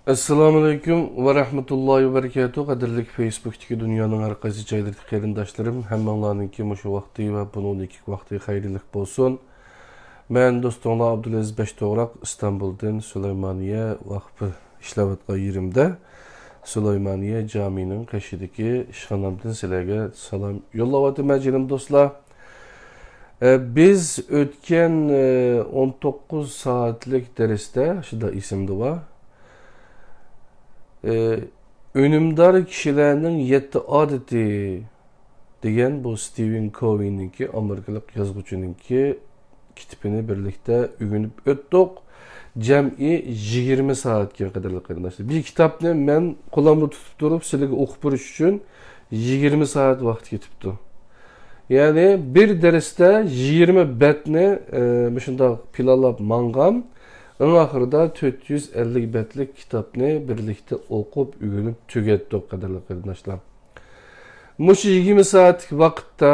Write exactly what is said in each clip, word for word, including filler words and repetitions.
ئەسسالامۇئەلەيكۇم ۋە رەھمەتۇللاھى ۋە بەرىكاتۇھ. قەدىرلىك فېيسبۇكتىكى دۇنيانىڭ ھەر قايسى جايلىرىدىكى قېرىنداشلىرىم، ھەممىڭلارنىڭكى مۇشۇ ۋاقتى ۋە بۇنىڭدىكى ۋاقتى خەيرلىك بولسۇن. مەن دوستۇڭلار ئابدۇلئەزىز بەشتوغراق، ئىستانبۇلدىن سۇلايمانىيە ۋاقفى ئىشلەۋاتقان يېرىمدە، سۇلايمانىيە جامىنىڭ قېشىدىكى ئىشخانامدىن سىلەرگە سالام يوللاۋاتىمەن، جېنىم دوستلار. ئە، بىز ئۆتكەن، ئە، ئون توققۇز سائەتلىك دەرستە، شۇنداق ئېسىمدە بار، ئە، ئۈنۈمدار كىشىلەرنىڭ يەتتە ئادىتى دېگەن بۇ ستىۋېن كوۋېينىڭكى، ئامېرىكىلىق يازغۇچىنىڭكى كىتىپىنى بىرلىكتە ئۆگىنىپ ئۆتتۇق. جەمئىي يىگىرمە سائەتكە قەدەرلىك قېرىنداشلار. بىر كىتابنى مەن قولۇمدا تۇتۇپ تۇرۇپ سىلەرگە ئوقۇپ بېرىش ئۈچۈن يىگىرمە سائەت ۋاقىت كېتىپتۇ. يەنى بىر دەرستە يىگىرمە بەتنى، ئە، مۇشۇنداق پىلانلاپ ماڭغان، ئەڭ ئاخىرىدا تۆت يۈز ئەللىك بەتلىك كىتابنى بىرلىكتە ئوقۇپ، ئۆگىنىپ تۈگەتتۇق، قەدىرلىك قېرىنداشلار. مۇشۇ يىگىرمە سائەتلىك ۋاقىتتا،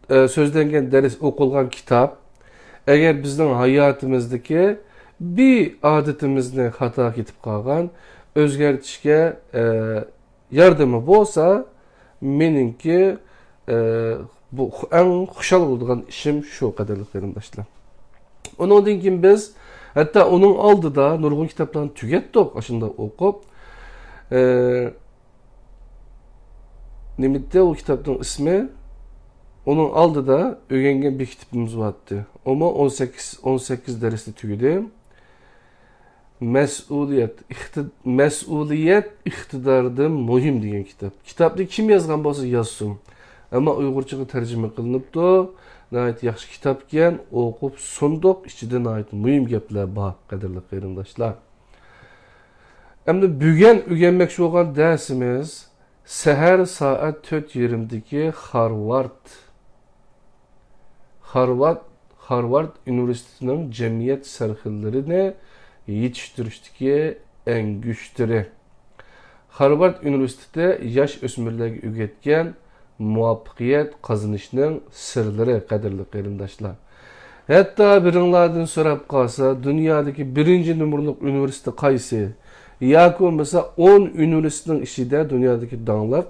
ئە، سۆزلەنگەن دەرس، ئوقۇلغان كىتاب، ئەگەر بىزنىڭ ھاياتىمىزدىكى بىر ئادىتىمىزنى خاتا كېتىپ قالغان، ئۆزگەرتىشكە، ئە، ياردىمى بولسا، مېنىڭكى، ئە، بۇ خۇ-، ئەڭ خۇشال بولىدىغان ئىشىم شۇ، قەدىرلىك قېرىنداشلار. ئۇنىڭدىن كېيىن بىز ھەتتا ئۇنىڭ ئالدىدا نۇرغۇن كىتابلارنى تۈگەتتۇق، ئاشۇنداق ئوقۇپ. ئە، نېمىدى ئۇ كىتابنىڭ ئىسمى؟ ئۇنىڭ ئالدىدا ئۆگەنگەن بىر كىتابىمىز بارتتى. ئۇمۇ ئون سەككىز، ئون سەككىز دەرستە تۈگىدى. مەسئۇلىيەت، ئىقتىد-، مەسئۇلىيەت ئىقتىداردىن مۇھىم دېگەن كىتاب. كىتابنى كىم يازغان بولسا يازسۇن. ئەمما ئۇيغۇرچىغا تەرجىمە قىلىنىپتۇ. ناھايىتى ياخشى كىتابكەن، ئوقۇپ سۇندۇق، ئىچىدە ناھايىتى مۇھىم گەپلەر بار، قەدىرلىك قېرىنداشلار. ئەمدى بۈگۈن ئۆگەنمەكچى بولغان دەرسىمىز سەھەر سائەت تۆت يېرىمدىكى خارۋارد. خارۋارد، خارۋارد ئۇنىۋېرسىتېتىنىڭ جەمئىيەت سەرخىللىرىنى يېتىشتۈرۈشتىكى ئەڭگۈشتىرى. خارۋارد ئۇنىۋېرسىتېتى ياش ئۆسمۈرلەرگە ئۆگەتكەن مۇۋەپپەقىيەت قازىنىشنىڭ سىرلىرى، قەدىرلىك قېرىنداشلار. ھەتتا بىرىڭلاردىن سوراپ قالسا، دۇنيادىكى بىرىنچى نومۇرلۇق ئۇنىۋېرسىتېت قايسى؟ ياكى بولمىسا ئون ئۇنىۋېرسىتېتنىڭ ئىچىدە دۇنيادىكى داڭلىق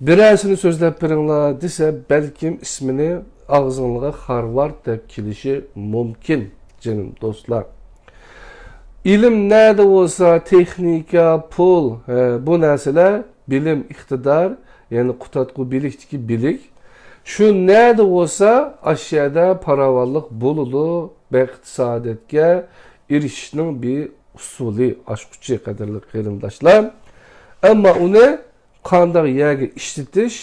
بىرەرسىنى سۆزلەپ بېرىڭلار دېسە، بەلكىم ئىسمىنى ئاغزىڭلارغا خارۋارد دەپ كېلىشى مۇمكىن، جېنىم دوستلار. ئىلىم نەدە بولسا، تېخنىكا، پۇل، ھە، بۇ نەرسىلەر، بىلىم، ئىقتىدار، يەنى قۇتادغۇ بىلىكتىكى بىلىك. شۇ نەدە بولسا، ئاشۇ يەردە پاراۋانلىق بولىدۇ، بەخت، سائادەتكە ئېرىشىشنىڭ بىر ئۇسۇلى، ئاچقۇچى، قەدىرلىك قېرىنداشلار. ئەمما ئۇنى قانداق يەرگە ئىشلىتىش،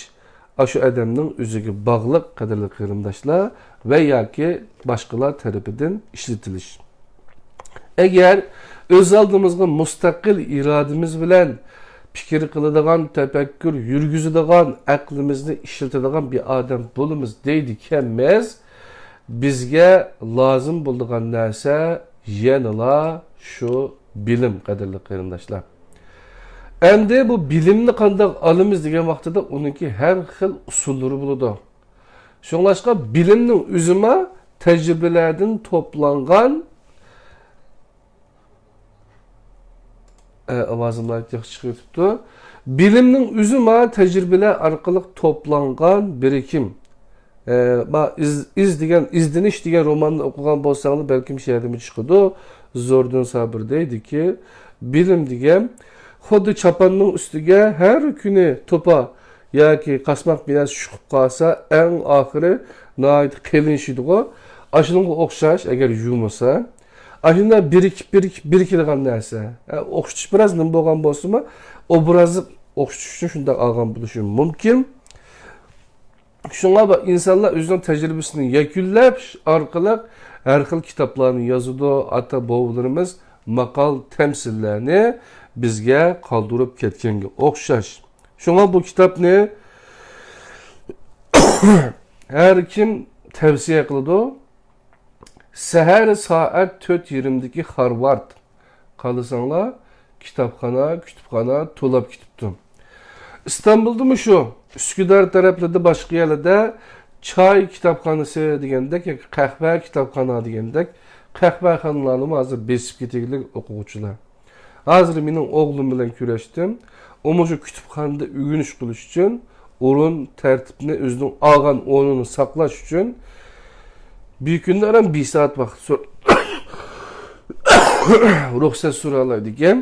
ئاشۇ ئادەمنىڭ ئۆزىگە باغلىق، قەدىرلىك قېرىنداشلار، ۋە ياكى باشقىلار تەرىپىدىن ئىشلىتىلىش. ئەگەر ئۆز ئالدىمىزغا مۇستەقىل ئىرادىمىز بىلەن پىكىر قىلىدىغان، تەپەككۇر يۈرگۈزىدىغان، ئەقلىمىزنى ئىشلىتىدىغان بىر ئادەم بولىمىز دەيدىكەنمىز، بىزگە لازىم بولىدىغان نەرسە يەنىلا شۇ بىلىم، قەدىرلىك قېرىنداشلار. ئەمدى بۇ بىلىمنى قانداق ئالىمىز دېگەن ۋاقتىدا ئۇنىڭكى ھەر خىل ئۇسۇللىرى بولىدۇ. شۇڭلاشقا بىلىمنىڭ ئۆزىمۇ تەجرىبىلەردىن توپلانغان، ئە، ئاۋازىم ناھايىتى ياخشى چىقىۋېتىپتۇ. بىلىمنىڭ ئۆزىمۇ تەجرىبىلەر ئارقىلىق توپلانغان بىرىكىم. ئە، ما-، ئىز-، ئىز دېگەن، ئىزدىنىش دېگەن روماننى ئوقۇغان بولساڭلار، بەلكىم شۇ يەردىمۇ چىقىدۇ. زوردۇن سابىر دەيدىكى، بىلىم دېگەن خۇددى چاپاننىڭ ئۈستىگە ھەر كۈنى توپا ياكى قاسماق بىر نەرسە چۈشۈپ قالسا، ئەڭ ئاخىرى ناھايىتى قېلىنلىشىدىغۇ. ئاشۇنىڭغا ئوخشاش، ئەگەر يۇمىسا، ئاشۇنداق بىرىكىپ، بىرىكىپ، بىرىكىدىغان نەرسە. ئە، ئوخشىتىش بىراز نېمە بولغان بولسىمۇ، ئوبرازلىق ئوخشىتىش ئۈچۈن شۇنداق ئالغان بولۇشى مۇمكىن. شۇڭا بۇ ئىنسانلار ئۆزىنىڭ تەجرىبىسىنى يەكۈنلەش ئارقىلىق ھەر خىل كىتابلارنى يازىدۇ، ئاتا-بوۋىلىرىمىز ماقال، تەمسىللەرنى بىزگە قالدۇرۇپ كەتكەنگە ئوخشاش. شۇڭا بۇ كىتابنى ھەر كىم تەۋسىيە قىلىدۇ. سەھەر سائەت تۆت يېرىمدىكى خارۋارد. قارىساڭلار، كىتابخانا، كۇتۇپخانا تولاپ كېتىپتۇ. ئىستانبۇلدىمۇ شۇ، ئۈسكۈدار تەرەپلىرىدە، باشقا يەرلەردە چاي كىتابخانىسى دېگەندەك ياكى قەھۋە كىتابخانا دېگەندەك قەھۋەخانىلارنىمۇ ھازىر بېسىپ كېتىدىغان ئوقۇغۇچىلار. ھازىر مېنىڭ ئوغلۇم بىلەن كۆرۈشتۈم. ئۇمۇ شۇ كۇتۇپخانىدا ئۆگىنىش قىلىش ئۈچۈن، ئورۇن تەرتىپنى، ئۆزىنىڭ ئالغان ئورنىنى ساقلاش ئۈچۈن بىر كۈندە ئاران بىر سائەت ۋاقىت سور-، رۇخسەت سورالايدىكەن.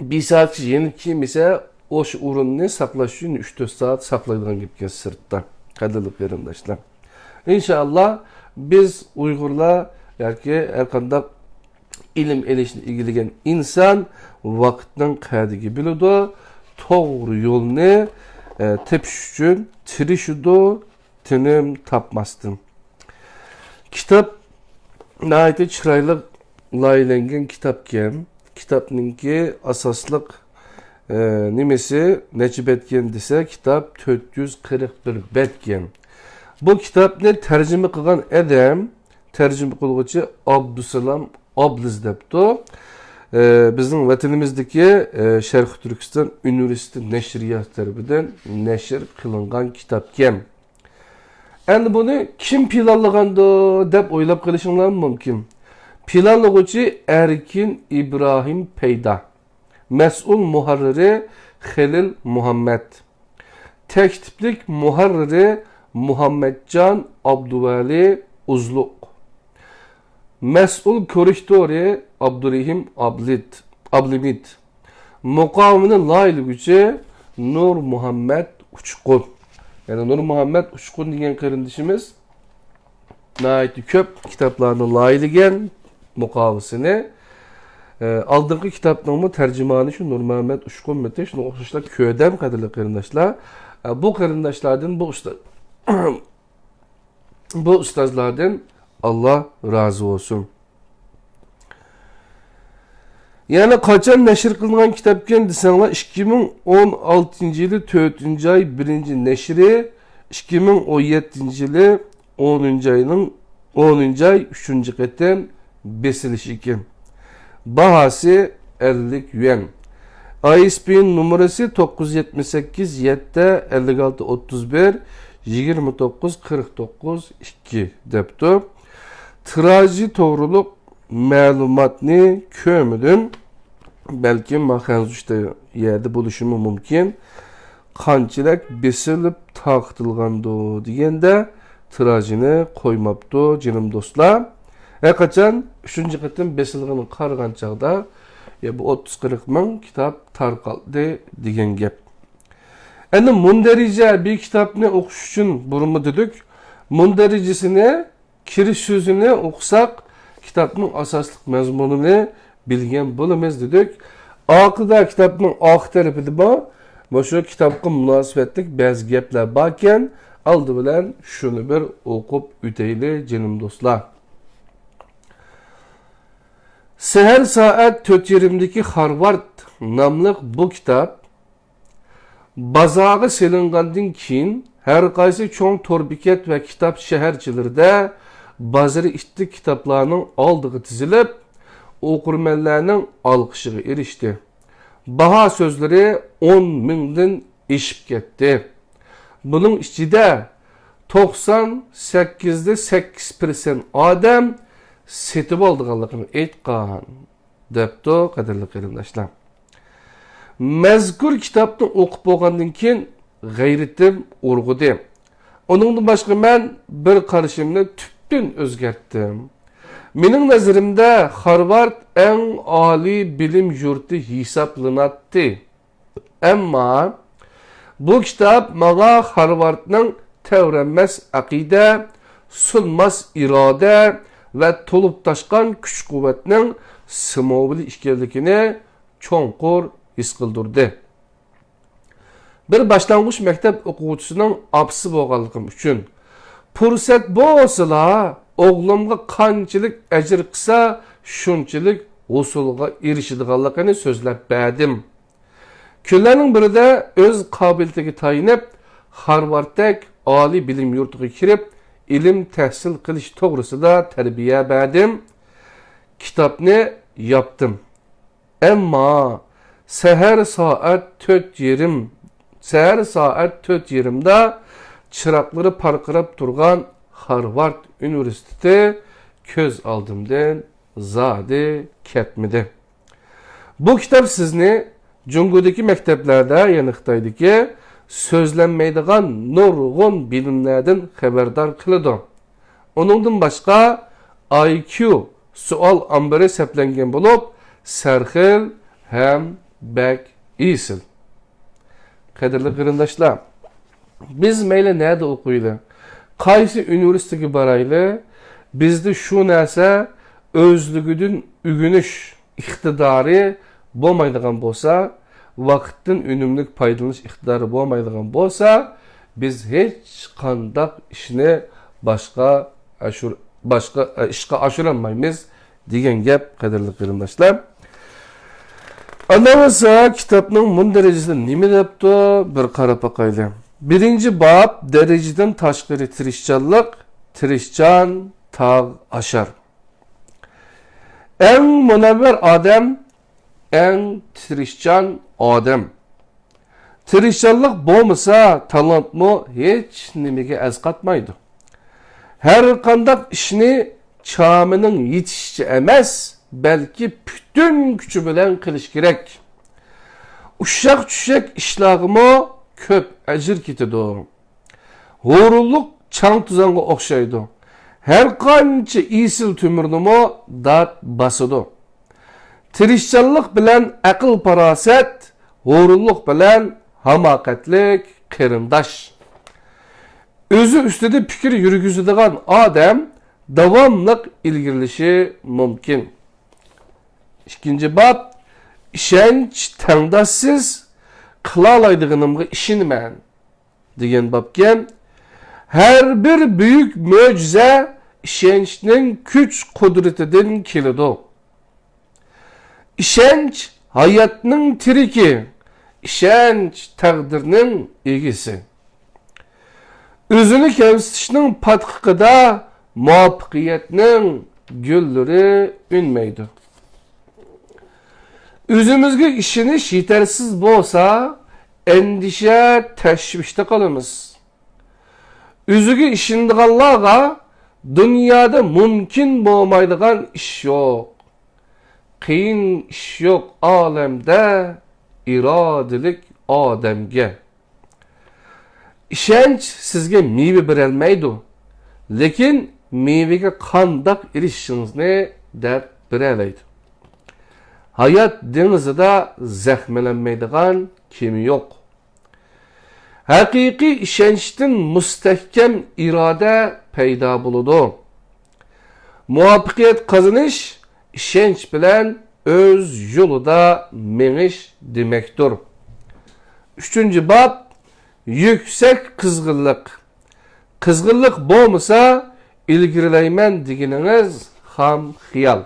بىر سائەتكىچە يېنىپ كەلمىسە، ئوشۇ ئورۇننى ساقلاش ئۈچۈن ئۈچ تۆت سائەت ساقلايدىغان گەپكەن سىرتتا، قەدىرلىك قېرىنداشلار. ئىنشائاللا، بىز ئۇيغۇرلار ياكى ھەرقانداق ئىلىم ئېلىشنى ئىگىلىگەن ئىنسان ۋاقىتنىڭ قەدرىگە بىلىدۇ، توغرا يولنى، ئە، تېپىش ئۈچۈن تىرىشىدۇ، تىنىم تاپماستىن. كىتاب ناھايىتى چىرايلىق لايىھەلەنگەن كىتابكەن. كىتابنىڭكى ئاساسلىق، ئە، نېمىسى نەچچە بەتكەن دېسە، كىتاب تۆت يۈز قىرىق بىر بەتكەن. بۇ كىتابنى تەرجىمە قىلغان ئادەم، تەرجىمە قىلغۇچى ئابدۇسالام ئابلىز دەپتۇ. ئە، بىزنىڭ ۋەتىنىمىزدىكى، ئە، شەرقىي تۈركىستان ئۇنىۋېرسىتېتى نەشرىياتى تەرىپىدىن نەشر قىلىنغان كىتابكەن. ئەمدى بۇنى كىم پىلانلىغاندۇ دەپ ئويلاپ قېلىشىڭلار مۇمكىن. پىلانلىغۇچى ئەركىن ئىبراھىم پەيدا. مەسئۇل مۇھەررىرى خېلىل مۇھەممەد. تەكلىپلىك مۇھەررىرى مۇھەممەتجان ئابدۇۋەلى ئۇزلۇق. مەسئۇل كوررېكتورى ئابدۇرېھىم ئابلىت-، ئابلىمىت. مۇقاۋىنى لايىھىلىگۈچى نۇرمۇھەممەت ئۇچقۇن. يەنى نۇرمۇھەممەت ئۇچقۇن دېگەن قېرىندىشىمىز ناھايىتى كۆپ كىتابلارنى لايىھىلىگەن مۇقاۋىسىنى. ئە، ئالدىنقى كىتابنىڭمۇ تەرجىمانى شۇ نۇرمۇھەممەت ئۇچقۇنمىتى، شۇنىڭغا ئوخشاشلا كۆدەم، قەدىرلىك قېرىنداشلار. ئە، بۇ قېرىنداشلاردىن، بۇ ئۇستا-، بۇ ئۇستازلاردىن ئاللا رازى بولسۇن. يەنە قاچان نەشر قىلىنغان كىتابكەن دېسەڭلار، ئىككى مىڭ ئون ئالتىنچى يىلى تۆتىنچى ئاي بىرىنچى نەشرى، ئىككى مىڭ ئون يەتتىنچى يىلى ئونىنچى ئاينىڭ، ئونىنچى ئاي ئۈچىنچى قېتىم بېسىلىشى ئىكەن. باھاسى ئەللىك يۈەن. ئاي ئېس بى ئېن نومۇرىسى توققۇز يەتمىش سەككىز، يەتتە، ئەللىك ئالتە، ئوتتۇز بىر، يىگىرمە توققۇز، قىرىق توققۇز، ئىككى دەپتۇ. تىراژى توغرۇلۇق مەلۇماتنى كۆرمىدىم. بەلكىم ما خەنزۇچە يەردە بولۇشىمۇ مۇمكىن. قانچىلىك بېسىلىپ تارقىتىلغاندۇ دېگەندە، تىراژىنى قويماپتۇ، جېنىم دوستلار. ھەرقاچان ئۈچىنچى قېتىم بېسىلغىنىغا قارىغان چاغدا، يا بۇ ئوتتۇز قىرىق مىڭ كىتاب تارقالدى دېگەن گەپ. ئەنە مۇندەرىجە بىر كىتابنى ئوقۇش ئۈچۈن بۇرما دېدۇق. مۇندەرىجىسىنى، كىرىش سۆزىنى ئوقۇساق، كىتابنىڭ ئاساسلىق مەزمۇنىنى بىلگەن بولىمىز دېدۇق. ئارقىدا كىتابنىڭ ئارقا تەرىپىدىمۇ مۇشۇ كىتابقا مۇناسىۋەتلىك بەزى گەپلەر باركەن، ئالدى بىلەن شۇنى بىر ئوقۇپ ئۆتەيلى، جېنىم دوستلار. سەھەر سائەت تۆت يېرىمدىكى خارۋارد ناملىق بۇ كىتاب بازارغا سېلىنغاندىن كېيىن، ھەرقايسى چوڭ تور بېكەت ۋە كىتاب شەھەرچىلىرىدە بازىرى ئىتتىك كىتابلارنىڭ ئالدىغا تىزىلىپ، ئوقۇرمەنلەرنىڭ ئالقىشىغا ئېرىشتى. باھا سۆزلىرى ئون مىڭدىن ئېشىپ كەتتى. بۇنىڭ ئىچىدە توقسان سەككىز دە سەككىز پىرسەنت ئادەم سېتىۋالىدىغانلىقىنى ئېيتقان. دەپتۇ، قەدىرلىك قېرىنداشلار. مەزكۇر كىتابنى ئوقۇپ بولغاندىن كېيىن، غەيرىتىم ئۇرغۇدى. ئۇنىڭدىن باشقا، مەن بىر قارىشىمنى تۈپتىن ئۆزگەرتتىم. مېنىڭ نەزىرىمدە، خارۋارد ئەڭ ئالىي بىلىم يۇرتى ھېسابلىناتتى. ئەمما بۇ كىتاب ماڭا خارۋاردنىڭ تەۋرەنمەس ئەقىدە، سۇنماس ئىرادە ۋە تولۇپ تاشقان كۈچ-قۇۋۋەتنىڭ سىمۋولى ئىكەنلىكىنى چوڭقۇر ھېس قىلدۇردى. بىر باشلانغۇچ مەكتەپ ئوقۇغۇچىسىنىڭ ئاپىسى بولغانلىقىم ئۈچۈن، پۇرسەت بولسىلا، ئوغلۇمغا قانچىلىك ئەجىر قىلسا، شۇنچىلىك ھوسۇلغا ئېرىشىدىغانلىقىنى سۆزلەپ بەردىم. كۈنلەرنىڭ بىرىدە ئۆز قابىلىيىتىگە تايىنىپ، خارۋاردتەك ئالىي بىلىم يۇرتىغا كىرىپ، ئىلىم تەھسىل قىلىش توغرىسىدا تەربىيە بەردىم. كىتابنى ياپتىم. ئەمما سەھەر سائەت تۆت يېرىم، سەھەر سائەت تۆت يېرىمدا چىراغلىرى پارقىراپ تۇرغان خارۋارد ئۇنىۋېرسىتېتى كۆز ئالدىمدىن زادى كەتمىدى. بۇ كىتاب سىزنى جۇڭگودىكى مەكتەپلەردە، يەنى خىتايدىكى سۆزلەنمەيدىغان نۇرغۇن بىلىملەردىن خەۋەردار قىلىدۇ. ئۇنىڭدىن باشقا، ئاي كيۇ سوئال ئامبىرى سەپلەنگەن بولۇپ، سەرخىل ھەم بەك ئېسىل. قەدىرلىك قېرىنداشلار، بىز مەيلى نەدە ئوقۇيلى، قايسى ئۇنىۋېرسىتېتكە بارايلى، بىزدە شۇ نەرسە ئۆزلۈكىدىن ئۆگىنىش ئىقتىدارى بولمايدىغان بولسا، ۋاقىتتىن ئۈنۈملۈك پايدىلىنىش ئىقتىدارى بولمايدىغان بولسا، بىز ھېچقانداق ئىشنى باشقا ئاشۇر-، باشقا، ئە، ئىشقا ئاشۇرالمايمىز دېگەن گەپ، قەدىرلىك قېرىنداشلار. ئاندىن بولسا كىتابنىڭ مۇندەرىجىسىدە نېمە دەپتۇ؟ بىر قاراپ باقايلى. بىرىنچى باب، دەرىجىدىن تاشقىرى تىرىشچانلىق، تىرىشچان تاغ ئاشار. ئەڭ مۇنەۋۋەر ئادەم، ئەڭ تىرىشچان ئادەم. تىرىشچانلىق بولمىسا، تالانتمۇ ھېچ نېمىگە ئەسقاتمايدۇ. ھەر قانداق ئىشنى چامىنىڭ يېتىشىچە ئەمەس، بەلكى پۈتۈن كۈچى بىلەن قىلىش كېرەك. ئۇششاق-چۈششەك ئىشلارغىمۇ كۆپ ئەجىر كېتىدۇ. ھۇرۇنلۇق چاڭ-توزانغا ئوخشايدۇ. ھەر قانچە ئېسىل تۆمۈرنىمۇ دات باسىدۇ. تىرىشچانلىق بىلەن ئەقىل-پاراسەت، ھۇرۇنلۇق بىلەن ھاماقەتلىك قېرىنداش. ئۆزى ئۈستىدە پىكىر يۈرگۈزىدىغان ئادەم داۋاملىق ئىلگىرىلىشى مۇمكىن. ئىككىنچى باب، ئىشەنچ تەڭداشسىز، قىلالايدىغىنىمغا ئىشىنىمەن. دېگەن بابكەن. ھەر بىر بۈيۈك مۆجىزە ئىشەنچنىڭ كۈچ-قۇدرىتىدىن كېلىدۇ. ئىشەنچ ھاياتنىڭ تىرىكى، ئىشەنچ تەقدىرنىڭ ئىگىسى. ئۆزىنى كەمسىتىشنىڭ پاتقىقىدا مۇۋەپپەقىيەتنىڭ گۈللىرى ئۈنمەيدۇ. ئۆزىمىزگە ئىشىنىش يېتەرسىز بولسا، ئەندىشە، تەشۋىشتە قالىمىز. ئۆزىگە ئىشىنىدىغانلارغا دۇنيادا مۇمكىن بولمايدىغان ئىش يوق. قىيىن ئىش يوق ئالەمدە ئىرادىلىك ئادەمگە. ئىشەنچ سىزگە مېۋە بېرەلمەيدۇ، لېكىن مېۋىگە قانداق ئېرىشىشىڭىزنى دەپ بېرەلەيدۇ. ھايات دېڭىزىدا زەخىملەنمەيدىغان كېمە يوق. ھەقىقىي ئىشەنچتىن مۇستەھكەم ئىرادە پەيدا بولىدۇ. مۇۋەپپەقىيەت قازىنىش ئىشەنچ بىلەن ئۆز يولىدا مېڭىش دېمەكتۇر. ئۈچىنچى باب، يۈكسەك قىزغىنلىق. قىزغىنلىق بولمىسا، ئىلگىرىلەيمەن دېگىنىڭىز خام خىيال.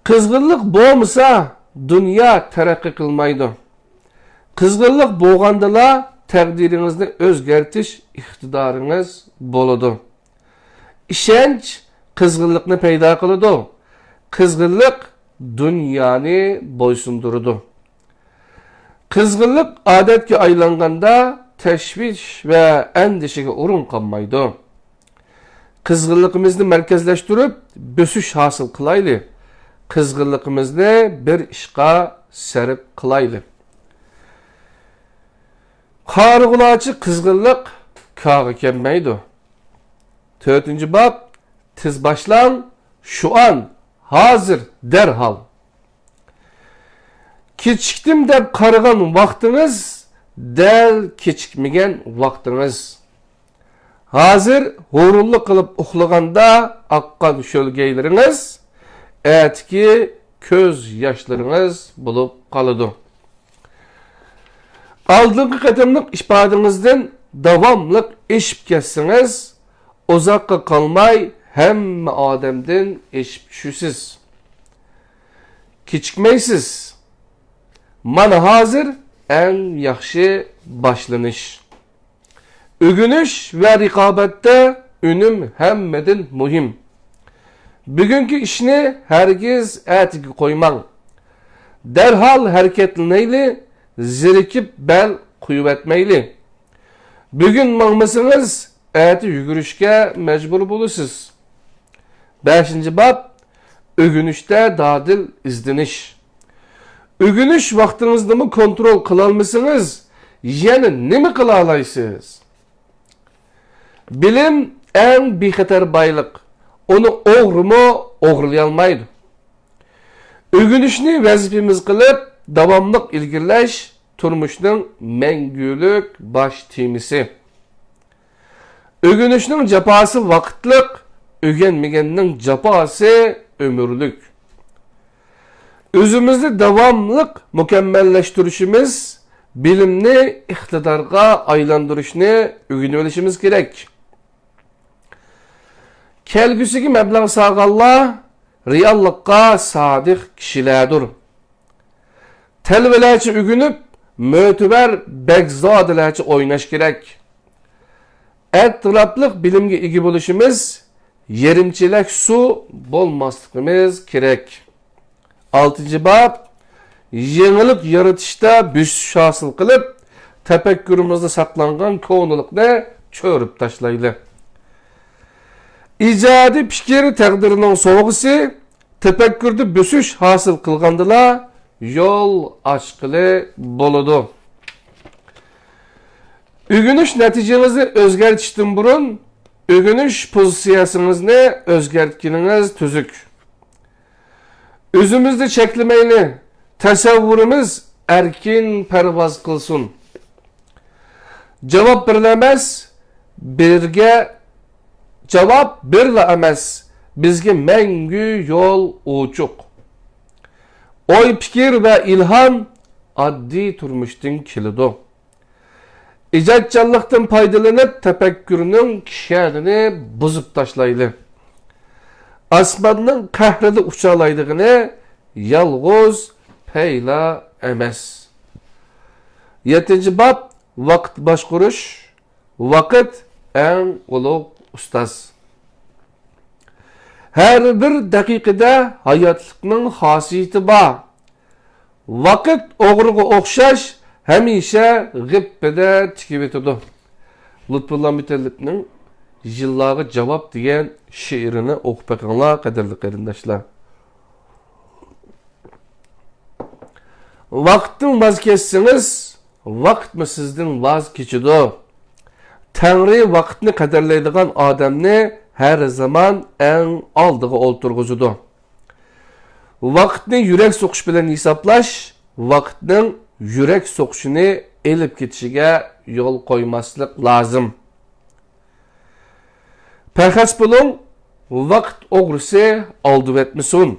قىزغىنلىق بولمىسا، دۇنيا تەرەققىي قىلمايدۇ. قىزغىنلىق بولغاندىلا تەقدىرىڭىزنى ئۆزگەرتىش ئىقتىدارىڭىز بولىدۇ. ئىشەنچ قىزغىنلىقنى پەيدا قىلىدۇ. قىزغىنلىق دۇنيانى بويسۇندۇرىدۇ. قىزغىنلىق ئادەتكە ئايلانغاندا تەشۋىش ۋە ئەندىشىگە ئورۇن قالمايدۇ. قىزغىنلىقىمىزنى مەركەزلەشتۈرۈپ، بۆسۈش ھاسىل قىلايلى. قىزغىنلىقىمىزنى بىر ئىشقا سەرپ قىلايلى. قارىغۇلارچە قىزغىنلىق كارغا كەلمەيدۇ. تۆتىنچى باب، تېز باشلاڭ، شۇئان، ھازىر، دەرھال. كېچىكتىم دەپ قارىغان ۋاقتىڭىز دەل كېچىكمىگەن ۋاقتىڭىز. ھازىر ھۇرۇنلۇق قىلىپ ئۇخلىغاندا ئاققان شۆلگەيلىرىڭىز ئەتىكى كۆز ياشلىرىڭىز بولۇپ قالىدۇ. ئالدىنقى قېتىملىق ئىپادىڭىزدىن داۋاملىق ئېشىپ كەتسىڭىز، ئۇزاققا قالماي ھەممە ئادەمدىن ئېشىپ چۈشىسىز. كېچىكمەيسىز. مانا ھازىر ئەڭ ياخشى باشلىنىش. ئۆگىنىش ۋە رىقابەتتە ئۈنۈم ھەممىدىن مۇھىم. بۈگۈنكى ئىشنى ھەرگىز ئەتىگە قويماڭ. دەرھال ھەرىكەتلىنەيلى، زېرىكىپ بەل قويۇۋەتمەيلى. بۈگۈن ماڭمىسىڭىز، ئەتە يۈگۈرۈشكە مەجبۇر بولىسىز. بەشىنچى باب، ئۆگىنىشتە دادىل ئىزدىنىش. ئۆگىنىش ۋاقتىڭىزنىمۇ كونترول قىلالمىسىڭىز، يەنە نېمە قىلالايسىز؟ بىلىم ئەڭ بىخەتەر بايلىق. ئۇنى ئوغرىمۇ ئوغرىلىيالمايدۇ. ئۆگىنىشنى ۋەزىپىمىز قىلىپ، داۋاملىق ئىلگىرىلەش تۇرمۇشنىڭ مەڭگۈلۈك باش تېمىسى. ئۆگىنىشنىڭ جاپاسى ۋاقىتلىق، ئۆگەنمىگەننىڭ جاپاسى ئۆمۈرلۈك. ئۆزىمىزنى داۋاملىق مۇكەممەللەشتۈرۈشىمىز، بىلىمنى ئىقتىدارغا ئايلاندۇرۇشنى ئۆگىنىۋېلىشىمىز كېرەك. كەلگۈسىگە مەبلەغ سالغانلار رېئاللىققا سادىق كىشىلەردۇر. تەلۋىلەرچە ئۆگىنىپ، مۆتىۋەر بەگزادىلەرچە ئويناش كېرەك. ئەتراپلىق بىلىمگە ئىگە بولۇشىمىز، يېرىم چېلەك سۇ بولماسلىقىمىز كېرەك. ئالتىنچى باب، يېڭىلىق يارىتىشتا بۆسۈش ھاسىل قىلىپ، تەپەككۇرىمىزدا ساقلانغان كونىلىقنى چۆرۈپ تاشلايلى. ئىجادىي پىكىر تەقدىرنىڭ سوۋغىسى، تەپەككۇردا بۆسۈش ھاسىل قىلغاندىلا يول ئاچقىلى بولىدۇ. ئۆگىنىش نەتىجىڭىزنى ئۆزگەرتىشتىن بۇرۇن، ئۆگىنىش پوزىتسىيەسىڭىزنى ئۆزگەرتكىنىڭىز تۈزۈك. ئۆزىمىزنى چەكلىمەيلى، تەسەۋۋۇرىمىز ئەركىن پەرۋاز قىلسۇن. جاۋاب بىرلا ئەمەس، بىرگە، جاۋاب بىرلا ئەمەس، بىزگە مەڭگۈ يول ئوچۇق. ئوي-پىكىر ۋە ئىلھام ئاددىي تۇرمۇشتىن كېلىدۇ. ئىجادچانلىقتىن پايدىلىنىپ، تەپەككۇرنىڭ كىشەنىنى بۇزۇپ تاشلايلى. ئاسماننىڭ قەھرىدە ئۇچالايدىغىنى يالغۇز پەيلا ئەمەس. يەتتىنچى باب، ۋاقىت باشقۇرۇش. ۋاقىت ئەڭ ئۇلۇغ ئۇستاز. ھەر بىر دەقىقىدە ھاياتلىقنىڭ خاسىيىتى بار. ۋاقىت ئوغرىغا ئوخشاش ھەمىشە غىپپىدە تىكىۋېتىدۇ. لۇتپۇللا مۇتەللىپنىڭ يىللارغا جاۋاب دېگەن شېئىرىنى ئوقۇپ بېقىڭلار، قەدىرلىك قېرىنداشلار. ۋاقىتتىن ۋاز كەچسىڭىز، ۋاقىتمۇ سىزدىن ۋاز كېچىدۇ. تەڭرى ۋاقىتنى قەدىرلەيدىغان ئادەمنى ھەر زامان ئەڭ ئالدىغا ئولتۇرغۇزىدۇ. ۋاقىتنى يۈرەك سوقۇش بىلەن ھېسابلاش، ۋاقىتنىڭ يۈرەك سوقۇشىنى ئېلىپ كېتىشىگە يول قويماسلىق لازىم. پەخەس بولۇڭ، ۋاقىت ئوغرىسى ئالدىۋەتمىسۇن.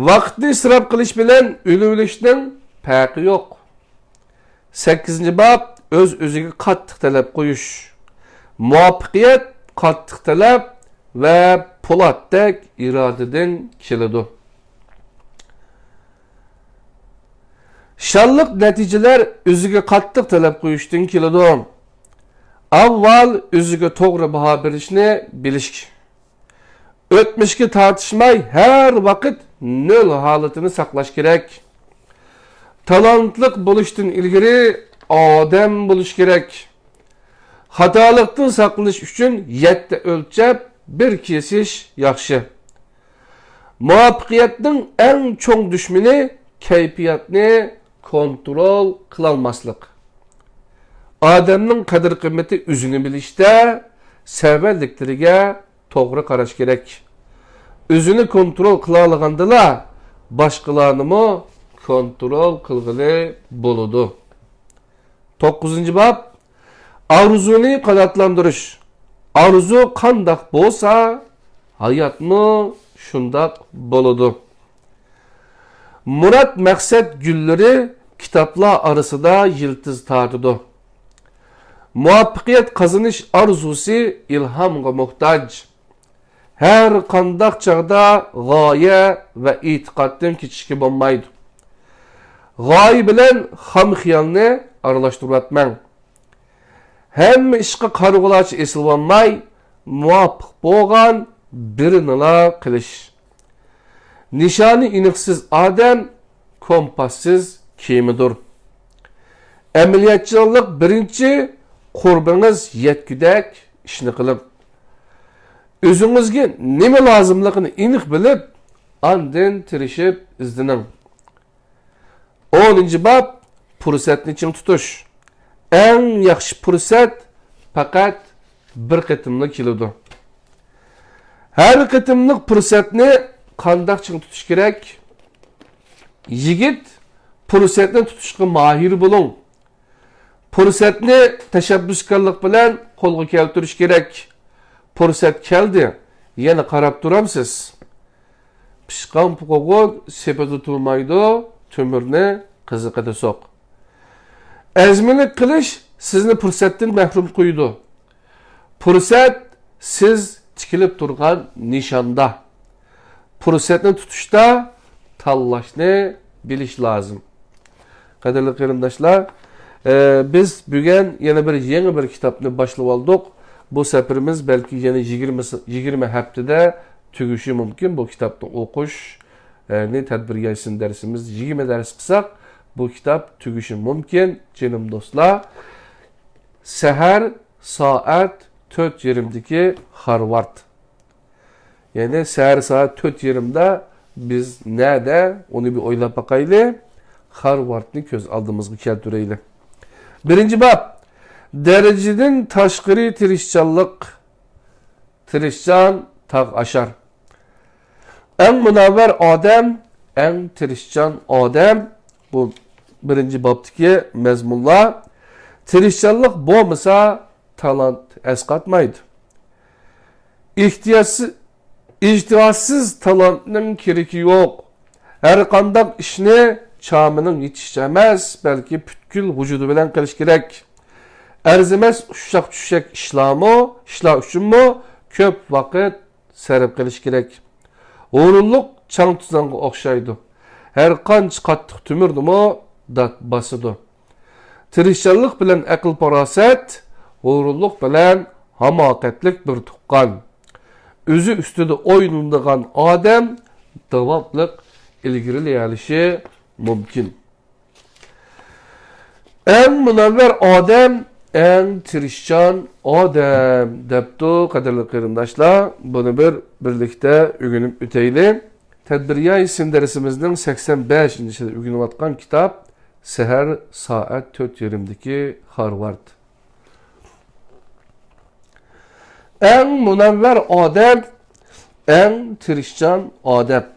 ۋاقىتنى ئىسراپ قىلىش بىلەن ئۆلۈۋېلىشنىڭ پەرقى يوق. سەككىزىنچى باب، ئۆز-ئۆزىگە قاتتىق تەلەپ قويۇش. مۇۋەپپەقىيەت قاتتىق تەلەپ ۋە پولاتتەك ئىرادىدىن كېلىدۇ. شانلىق نەتىجىلەر ئۆزىگە قاتتىق تەلەپ قويۇشتىن كېلىدۇ. ئاۋۋال ئۆزىگە توغرا باھا بېرىشنى بىلىش. ئۆتمۈشكە تارتىشماي، ھەر ۋاقىت نۆل ھالىتىنى ساقلاش كېرەك. تالانتلىق بولۇشتىن ئىلگىرى ئادەم بولۇش كېرەك. خاتالىقتىن ساقلىنىش ئۈچۈن يەتتە ئۆلچەپ، بىر كېسىش ياخشى. مۇۋەپپەقىيەتنىڭ ئەڭ چوڭ دۈشمىنى كەيپىياتنى كونترول قىلالماسلىق. ئادەمنىڭ قەدىر-قىممىتى ئۆزىنى بىلىشتە، سەۋەنلىكلىرىگە توغرا قاراش كېرەك. ئۆزىنى كونترول قىلالىغاندىلا، باشقىلارنىمۇ كونترول قىلغىلى بولىدۇ. توققۇزىنچى باب، ئارزۇنى قاناتلاندۇرۇش. ئارزۇ قانداق بولسا، ھاياتمۇ شۇنداق بولىدۇ. مۇراد مەقسەت گۈللىرى كىتابلار ئارىسىدا يىلتىز تارتىدۇ. مۇۋەپپەقىيەت قازىنىش ئارزۇسى ئىلھامغا موھتاج. ھەر قانداق چاغدا غايە ۋە ئېتىقادتىن كېچىشكە بولمايدۇ. غايە بىلەن خام خىيالنى ئارىلاشتۇرۇۋەتمەڭ. ھەممە ئىشقا قارىغۇلارچە ئېسىلىۋالماي، مۇۋاپىق بولغان بىرىنىلا قىلىش. نىشانى ئېنىقسىز ئادەم كومپاسسىز كېمىدۇر. ئەمەلىيەتچانلىق بىرىنچى، قۇربىڭىز يەتكۈدەك ئىشنى قىلىڭ. ئۆزىڭىزگە نېمە لازىملىقىنى ئېنىق بىلىپ، ئاندىن تىرىشىپ ئىزدىنىڭ. ئونىنچى باب، پۇرسەتنى چىڭ تۇتۇش. ئەڭ ياخشى پۇرسەت پەقەت بىر قېتىملا كېلىدۇ. ھەر قېتىملىق پۇرسەتنى قانداق چىڭ تۇتۇش كېرەك؟ يىگىت، پۇرسەتنى تۇتۇشقا ماھىر بولۇڭ. پۇرسەتنى تەشەببۇسكارلىق بىلەن قولغا كەلتۈرۈش كېرەك. پۇرسەت كەلدى، يەنە قاراپ تۇرامسىز؟ پىشقان قوغۇن سېپىدا تۇرمايدۇ، تۆمۈرنى قىزىقىدا سوق. ئەزمىلىك قىلىش سىزنى پۇرسەتتىن مەھرۇم قويىدۇ. پۇرسەت سىز تىكىلىپ تۇرغان نىشاندا. پۇرسەتنى تۇتۇشتا تاللاشنى بىلىش لازىم. قەدىرلىك قېرىنداشلار، ئە، بىز بۈگۈن يەنە بىر يېڭى بىر كىتابنى باشلىۋالدۇق. بۇ سەپىرىمىز بەلكى يەنە يىگىرمە، يىگىرمە ھەپتىدە تۈگىشى مۇمكىن. بۇ كىتابنى ئوقۇش، ئە، نى تەدبىر يايسىن دەرسىمىز يىگىرمە دەرس قىلساق، بۇ كىتاب تۈگىشى مۇمكىن، جېنىم دوستلار. سەھەر سائەت تۆت يېرىمدىكى خارۋارد. يەنى سەھەر سائەت تۆت يېرىمدا بىز نەدە، ئۇنى بىر ئويلاپ باقايلى. خارۋاردنى كۆز ئالدىمىزغا كەلتۈرەيلى. بىرىنچى باب. دەرىجىدىن تاشقىرى تىرىشچانلىق. تىرىشچان تاغ ئاشار. ئەڭ مۇنەۋۋەر ئادەم، ئەڭ تىرىشچان ئادەم. بۇ بىرىنچى بابتىكى مەزمۇنلار. تىرىشچانلىق بولمىسا، تالانت ئەسقاتمايدۇ. ئېھتىياتسىز، ئىجتىھاتسىز تالانتنىڭ كېرىكى يوق. ھەر قانداق ئىشنى چامىنىڭ يېتىشىچە ئەمەس، بەلكى پۈتكۈل ۋۇجۇدى بىلەن قىلىش كېرەك. ئەرزىمەس ئۇششاق-چۈششەك ئىشلارمۇ، ئىشلار ئۈچۈنمۇ كۆپ ۋاقىت سەرپ قىلىش كېرەك. ھۇرۇنلۇق چاڭ-توزانغا ئوخشايدۇ. ھەر قانچە قاتتىق تۆمۈردىمۇ دات باسىدۇ. تىرىشچانلىق بىلەن ئەقىل-پاراسەت، ھۇرۇنلۇق بىلەن ھاماقەتلىك بىر تۇغقان. ئۆزى ئۈستىدە ئويلىنىدىغان ئادەم داۋاملىق ئىلگىرىلىيەلىشى مۇمكىن. ئەڭ مۇنەۋۋەر ئادەم، ئەڭ تىرىشچان ئادەم، دەپتۇ، قەدىرلىك قېرىنداشلار. بۇنى بىر بىرلىكتە ئۆگىنىپ ئۆتەيلى. تەدبىر يايسىن دەرسىمىزنىڭ سەكسەن بەشىنچىسىدە ئۆگىنىۋاتقان كىتاب سەھەر سائەت تۆت يېرىمدىكى خارۋارد. ئەڭ مۇنەۋۋەر ئادەم، ئەڭ تىرىشچان ئادەم.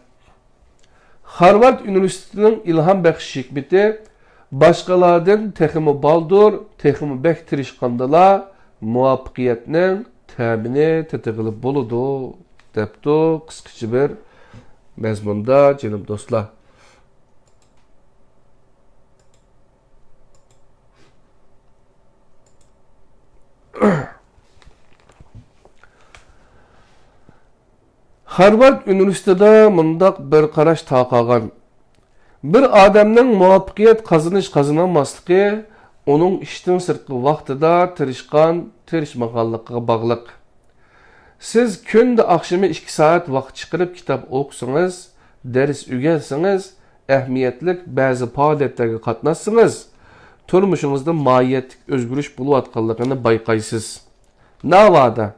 خارۋارد ئۇنىۋېرسىتېتىنىڭ ئىلھام بەخش ھېكمىتى باشقىلاردىن تېخىمۇ بالدۇر، تېخىمۇ بەك تىرىشقاندىلا مۇۋەپپەقىيەتنىڭ تەمىنى تېتىغىلى بولىدۇ، دەپتۇ قىسقىچە بىر مەزمۇندا، جېنىم دوستلار. خارۋارد ئۇنىۋېرسىتېتىدا مۇنداق بىر قاراش تارقالغان: بىر ئادەمنىڭ مۇۋەپپەقىيەت قازىنىش قازىنالماسلىقى ئۇنىڭ ئىشتىن سىرتقى ۋاقتىدا تىرىشقان، تىرىشمىغانلىقىغا باغلىق. سىز كۈندە ئاخشىمى ئىككى سائەت ۋاقىت چىقىرىپ كىتاب ئوقۇسىڭىز، دەرس ئۆگەنسىڭىز، ئەھمىيەتلىك بەزى پائالىيەتلەرگە قاتناشسىڭىز، تۇرمۇشىڭىزدا ماھىيەتلىك ئۆزگىرىش بولۇۋاتقانلىقىنى بايقايسىز. ناۋادا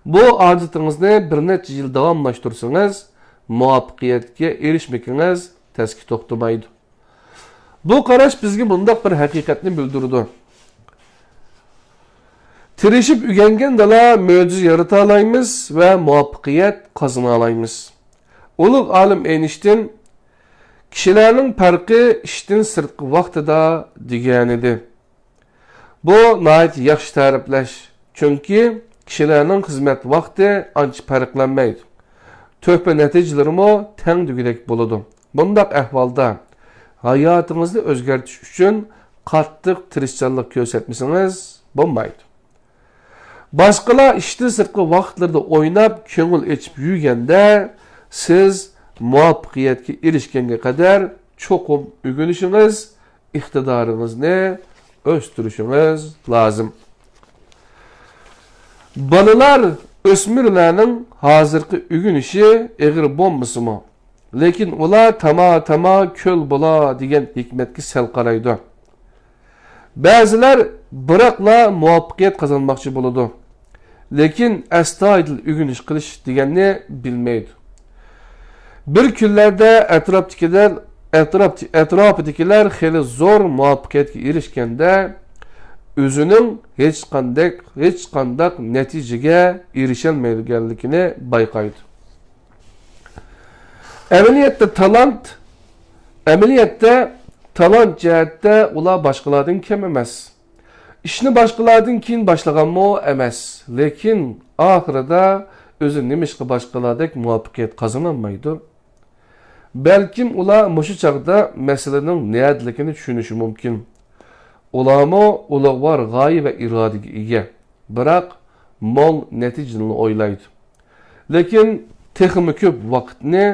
بۇ ئادىتىڭىزنى بىر نەچچە يىل داۋاملاشتۇرسىڭىز، مۇۋەپپەقىيەتكە ئېرىشمىكىڭىز تەسكە توختىمايدۇ. بۇ قاراش بىزگە مۇنداق بىر ھەقىقەتنى بىلدۈرىدۇ: تىرىشىپ ئۆگەنگەندىلا مۆجىزە يارىتالايمىز ۋە مۇۋەپپەقىيەت قازىنالايمىز. ئۇلۇغ ئالىم ئېينىشتىن: «كىشىلەرنىڭ پەرقى ئىشتىن سىرتقى ۋاقتىدا» دېگەنىدى. بۇ ناھايىتى ياخشى تەرىپلەش، چۈنكى كىشىلەرنىڭ خىزمەت ۋاقتى ئانچە پەرقلەنمەيدۇ. تۆھپە نەتىجىلىرىمۇ تەڭ دېگۈدەك بولىدۇ. بۇنداق ئەھۋالدا ھاياتىڭىزنى ئۆزگەرتىش ئۈچۈن قاتتىق تىرىشچانلىق كۆرسەتمىسىڭىز بولمايدۇ. باشقىلار ئىشتىن سىرتقى ۋاقىتلىرىدا ئويناپ، كۆڭۈل ئېچىپ يۈرگەندە، سىز مۇۋەپپەقىيەتكە ئېرىشكەنگە قەدەر چوقۇم ئۆگىنىشىڭىز، ئىقتىدارىڭىزنى ئۆستۈرۈشىڭىز لازىم. بالىلار، ئۆسمۈرلەرنىڭ ھازىرقى ئۆگىنىشى ئېغىر بولمىسىمۇ، لېكىن ئۇلار «تاما، تاما، كۆل بولا» دېگەن ھېكمەتكە سەل قارايدۇ. بەزىلەر بىراقلا مۇۋەپپەقىيەت قازانماقچى بولىدۇ، لېكىن ئەستايىدىل ئۆگىنىش قىلىش دېگەننى بىلمەيدۇ. بىر كۈنلەردە ئەتراپتىكىلەر، ئەتراپ، ئەتراپىدىكىلەر خېلى زور مۇۋەپپەقىيەتكە ئېرىشكەندە، ئۆزىنىڭ ھېچقانداق، ھېچقانداق نەتىجىگە ئېرىشەلمەيدىغانلىكىنى بايقايدۇ. ئەمەلىيەتتە تالانت، ئەمەلىيەتتە تالانت جەھەتتە ئۇلار باشقىلاردىن كەم ئەمەس. ئىشنى باشقىلاردىن كېيىن باشلىغانمۇ ئەمەس، لېكىن ئاخىرىدا ئۆزى نېمىشقا باشقىلاردەك مۇۋەپپەقىيەت قازىنالمايدۇ؟ بەلكىم ئۇلار مۇشۇ چاغدا مەسىلىنىڭ نەدىلىكىنى چۈشىنىشى مۇمكىن. ئۇلارمۇ ئۇلۇغۋار غايە ۋە ئىرادىگە ئىگە، بىراق مول نەتىجىنىلا ئويلايدۇ. لېكىن تېخىمۇ كۆپ ۋاقىتنى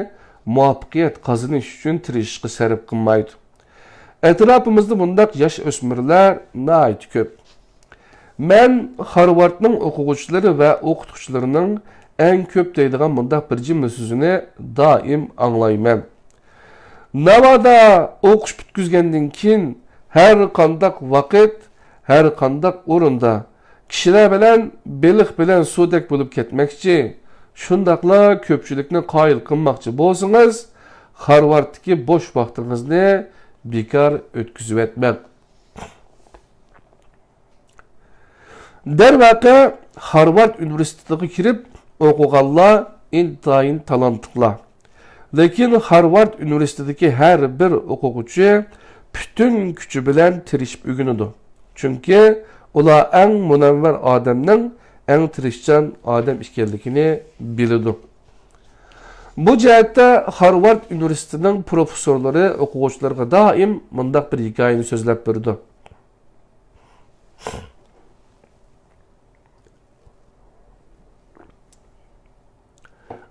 مۇۋەپپەقىيەت قازىنىش ئۈچۈن تىرىشىشقا سەرپ قىلمايدۇ. ئەتراپىمىزدا بۇنداق ياش ئۆسمۈرلەر ناھايىتى كۆپ. مەن خارۋاردنىڭ ئوقۇغۇچىلىرى ۋە ئوقۇتقۇچىلىرىنىڭ ئەڭ كۆپ دەيدىغان مۇنداق بىر جۈملە سۆزىنى دائىم ئاڭلايمەن. ناۋادا ئوقۇش پۈتكۈزگەندىن كېيىن ھەر قانداق ۋاقىت، ھەر قانداق ئورۇندا كىشىلەر بىلەن بېلىق بىلەن سۇدەك بولۇپ كەتمەكچى، شۇنداقلا كۆپچىلىكنى قايىل قىلماقچى بولسىڭىز، خارۋاردتىكى بوش ۋاقتىڭىزنى بىكار ئۆتكۈزۈۋەتمەڭ. دەرۋەقە، خارۋارد ئۇنىۋېرسىتېتىغا كىرىپ ئوقۇغانلار ئىنتايىن تالانتلىقلار. لېكىن خارۋارد ئۇنىۋېرسىتېتىدىكى ھەر بىر ئوقۇغۇچى پۈتۈن كۈچى بىلەن تىرىشىپ ئۆگىنىدۇ. چۈنكى ئۇلار ئەڭ مۇنەۋۋەر ئادەمنىڭ ئەڭ تىرىشچان ئادەم ئىكەنلىكىنى بىلىدۇ. بۇ جەھەتتە خارۋارد ئۇنىۋېرسىتېتىنىڭ پروفېسسورلىرى ئوقۇغۇچىلىرىغا دائىم مۇنداق بىر ھېكايىنى سۆزلەپ بېرىدۇ.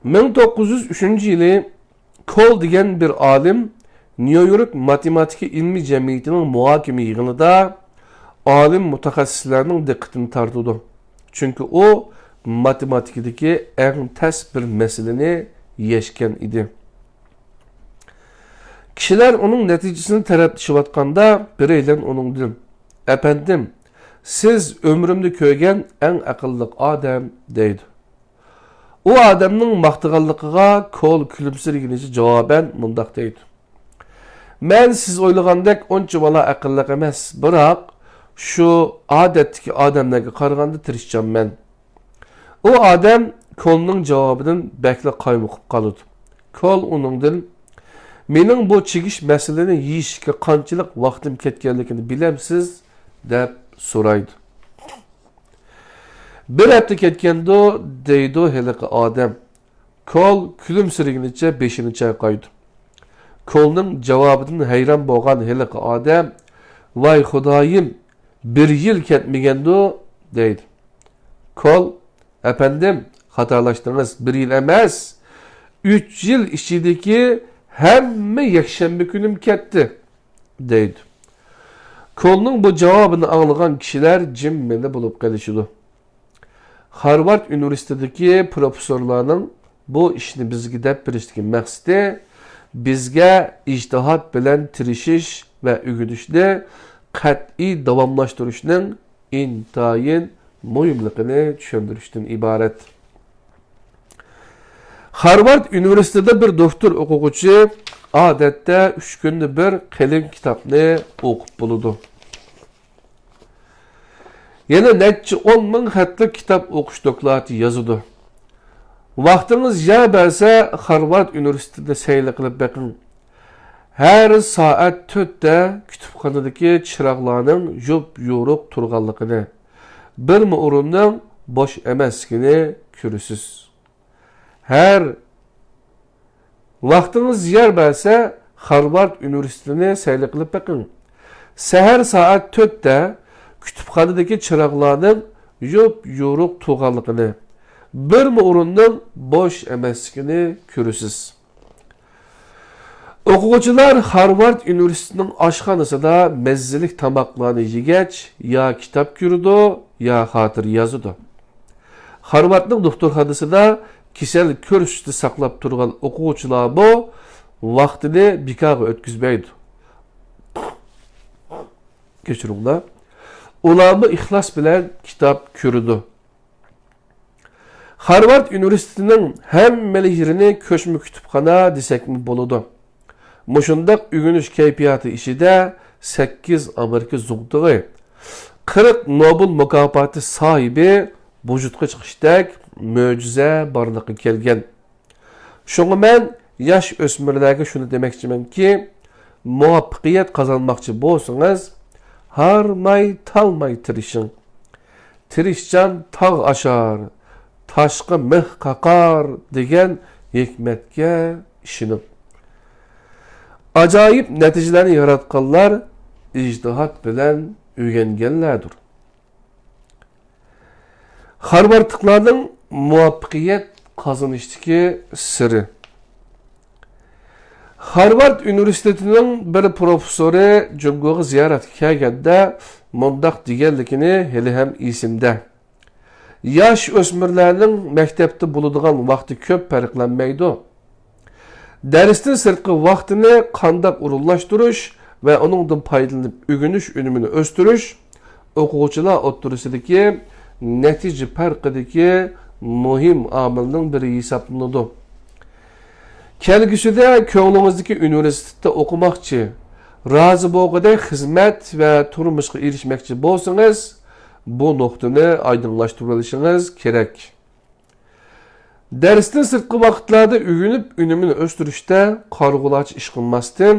مىڭ توققۇز يۈز ئۈچىنچى يىلى كول دېگەن بىر ئالىم نيۇ يورك ماتېماتىكا ئىلمىي جەمئىيىتىنىڭ مۇھاكىمە يىغىنىدا ئالىم مۇتەخەسسىسلەرنىڭ دىققىتىنى تارتىدۇ. چۈنكى ئۇ ماتېماتىكىدىكى ئەڭ تەس بىر مەسىلىنى يەشكەن ئىدى. كىشىلەر ئۇنىڭ نەتىجىسىنى تەرەپلىشىۋاتقاندا، بىرەيلەن ئۇنىڭدىن، «ئەپەندىم، سىز ئۆمرۈمدە كۆرگەن ئەڭ ئەقىللىق ئادەم» دەيدۇ. ئۇ ئادەمنىڭ ماختىغانلىقىغا كول كۈلۈمسىرىگىنىچە جاۋابەن مۇنداق دەيدۇ: «مەن سىز ئويلىغاندەك ئۇنچىۋالا ئەقىللىق ئەمەس، بىراق شۇ ئادەتتىكى ئادەملەرگە قارىغاندا تىرىشچانمەن.» ئۇ ئادەم كولنىڭ جاۋابىدىن بەكلا قايمۇقۇپ قالىدۇ. كول ئۇنىڭدىن، «مېنىڭ بۇ چىگىش مەسىلىنى يېشىشكە قانچىلىك ۋاقتىم كەتكەنلىكىنى بىلەمسىز؟» دەپ سورايدۇ. «بىر ھەپتە كەتكەندۇ»، دەيدۇ ھېلىقى ئادەم. كول كۈلۈمسىرىگىنىچە بېشىنى چايقايدۇ. كولنىڭ جاۋابىدىن ھەيران بولغان ھېلىقى ئادەم، «ۋاي خۇدايىم، بىر يىل كەتمىگەندۇ؟» دەيدۇ. كول، «ئەپەندىم، خاتالاشتىڭىز، بىر يىل ئەمەس، ئۈچ يىل ئىچىدىكى ھەممە يەكشەنبە كۈنۈم كەتتى» دەيدۇ. كولنىڭ بۇ جاۋابىنى ئاڭلىغان كىشىلەر جىممىدە بولۇپ قېلىشىدۇ. خارۋارد ئۇنىۋېرسىتېتىدىكى پروفېسسورلارنىڭ بۇ ئىشنى بىزگە دەپ بېرىشتىكى مەقسىتى، بىزگە ئىجتىھات بىلەن تىرىشىش ۋە ئۆگىنىشنى قەتئىي داۋاملاشتۇرۇشنىڭ ئىنتايىن مۇھىملىقىنى چۈشەندۈرۈشتىن ئىبارەت. خارۋارد ئۇنىۋېرسىتېتىدا بىر دوكتور ئوقۇغۇچى ئادەتتە ئۈچ كۈندە بىر قېلىن كىتابنى ئوقۇپ بولىدۇ. يەنە نەچچە ئون مىڭ خەتلىك كىتاب ئوقۇش دوكلاتى يازىدۇ. ۋاقتىڭىز يار بەرسە، خارۋارد ئۇنىۋېرسىتېتىنى سەيلە قىلىپ بېقىڭ. ھەر سائەت تۆتتە كۇتۇپخانىدىكى چىراغلارنىڭ يوپيورۇق تۇرغانلىقىنى، بىرمۇ ئورۇننىڭ بوش ئەمەسلىكىنى كۆرىسىز. ھەر ۋاقتىڭىز يار بەرسە، خارۋارد ئۇنىۋېرسىتېتىنى سەيلە قىلىپ بېقىڭ. سەھەر سائەت تۆتتە كۇتۇپخانىدىكى چىراغلارنىڭ يوپيورۇق تۇرغانلىقىنى، بىرمۇ ئورۇننىڭ بوش ئەمەسلىكىنى كۆرىسىز. ئوقۇغۇچىلار خارۋارد ئۇنىۋېرسىتېتىنىڭ ئاشخانىسىدا مەززىلىك تاماقلارنى يېگەچ، يا كىتاب كۆرىدۇ، يا خاتىرە يازىدۇ. خارۋاردنىڭ دوختۇرخانىسىدا كېسەل كۆرسىتىشنى ساقلاپ تۇرغان ئوقۇغۇچىلارمۇ ۋاقتىنى بىكارغا ئۆتكۈزمەيدۇ. كەچۈرۈڭلار. ئۇلارمۇ ئىخلاس بىلەن كىتاب كۆرىدۇ. خارۋارد ئۇنىۋېرسىتېتىنىڭ ھەممىلا يېرىنى كۆچمە كۇتۇپخانا دېسەكمۇ بولىدۇ. مۇشۇنداق ئۆگىنىش كەيپىياتى ئىچىدە سەككىز ئامېرىكا زۇغدۇغى، قىرىق نوبېل مۇكاپاتى ساھىبى ۋۇجۇدقا چىقىشتەك مۆجىزە بارلىققا كەلگەن. شۇڭا مەن ياش ئۆسمۈرلەرگە شۇنى دېمەكچىمەنكى، مۇۋەپپەقىيەت قازانماقچى بولسىڭىز، ھارماي، تالماي تىرىشىڭ. تىرىشچان تاغ ئاشار، تاشقا مىخ قاقار دېگەن ھېكمەتكە ئىشىنىڭ. ئاجايىپ نەتىجىلەرنى ياراتقانلار ئىجتىھات بىلەن ئۆگەنگەنلەردۇر. خارۋاردلىقلارنىڭ مۇۋەپپەقىيەت قازىنىشتىكى سىرى. خارۋارد ئۇنىۋېرسىتېتىنىڭ بىر پروفېسسورى جۇڭگوغا زىيارەتكە كەلگەندە مۇنداق دېگەنلىكىنى ھېلىھەم ئېسىمدە. ياش ئۆسمۈرلەرنىڭ مەكتەپتە بولىدىغان ۋاقتى كۆپ پەرقلەنمەيدۇ. دەرستىن سىرتقى ۋاقتىنى قانداق ئورۇنلاشتۇرۇش ۋە ئۇنىڭدىن پايدىلىنىپ ئۆگىنىش ئۈنۈمىنى ئۆستۈرۈش ئوقۇغۇچىلار ئوتتۇرىسىدىكى نەتىجە پەرقىدىكى مۇھىم ئامىلنىڭ بىرى ھېسابلىنىدۇ. كەلگۈسىدە كۆڭلىڭىزدىكى ئۇنىۋېرسىتېتتا ئوقۇماقچى، رازى بولغۇدەك خىزمەت ۋە تۇرمۇشقا ئېرىشمەكچى بولسىڭىز، بۇ نۇقتىنى ئايدىڭلاشتۇرۇۋېلىشىڭىز كېرەك. دەرستىن سىرتقى ۋاقىتلاردا ئۆگىنىپ، ئۈنۈمىنى ئۆستۈرۈشتە قارىغۇلارچە ئىش قىلماستىن،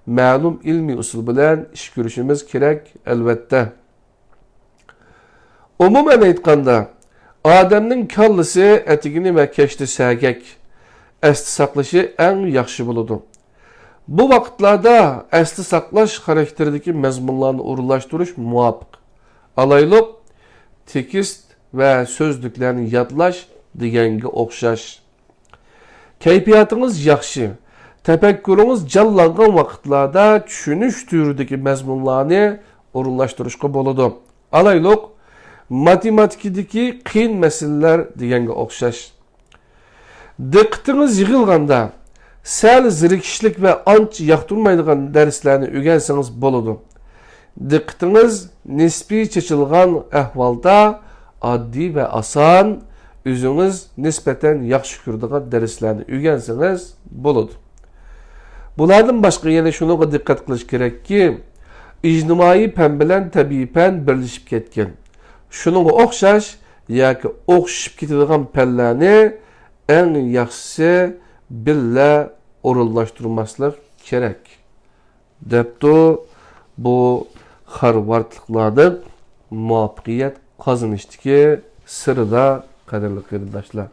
مەلۇم ئىلمىي ئۇسۇل بىلەن ئىش كۆرۈشىمىز كېرەك، ئەلۋەتتە. ئومۇمەن ئېيتقاندا، ئادەمنىڭ كاللىسى ئەتىگىنى ۋە كەچتە سەگەك، ئەستە ساقلىشى ئەڭ ياخشى بولىدۇ. بۇ ۋاقىتلاردا ئەستە ساقلاش خاراكتېرىدىكى مەزمۇنلارنى ئورۇنلاشتۇرۇش مۇۋاپىق. ئالايلۇق، تېكىست ۋە سۆزلۈكلەرنى يادلاش دېگەنگە ئوخشاش. كەيپىياتىڭىز ياخشى، تەپەككۇرىڭىز جانلانغان ۋاقىتلاردا چۈشىنىش تۈرىدىكى مەزمۇنلارنى ئورۇنلاشتۇرۇشقا بولىدۇ. ئالايلۇق، ماتېماتىكىدىكى قىيىن مەسىلىلەر دېگەنگە ئوخشاش. دىققىتىڭىز يىغىلغاندا، سەل زېرىكىشلىك ۋە ئانچە ياقتۇرمايدىغان دەرسلەرنى ئۆگەنسىڭىز بولىدۇ. دىققىتىڭىز نىسپىي چېچىلغان ئەھۋالدا ئاددىي ۋە ئاسان، ئۆزىڭىز نىسبەتەن ياخشى كۆرىدىغان دەرسلەرنى ئۆگەنسىڭىز بولىدۇ. بۇلاردىن باشقا يەنە شۇنىڭغا دىققەت قىلىش كېرەككى، ئىجتىمائىي پەن بىلەن تەبىئىي پەن بىرلىشىپ كەتكەن. شۇنىڭغا ئوخشاش ياكى ئوخشىشىپ كېتىدىغان پەنلەرنى ئەڭ ياخشىسى بىللە ئورۇنلاشتۇرماسلىق كېرەك، دەپتۇ بۇ خارۋاردلىقلارنىڭ مۇۋەپپەقىيەت قازىنىشتىكى سىرىدا، قەدىرلىك قېرىنداشلار.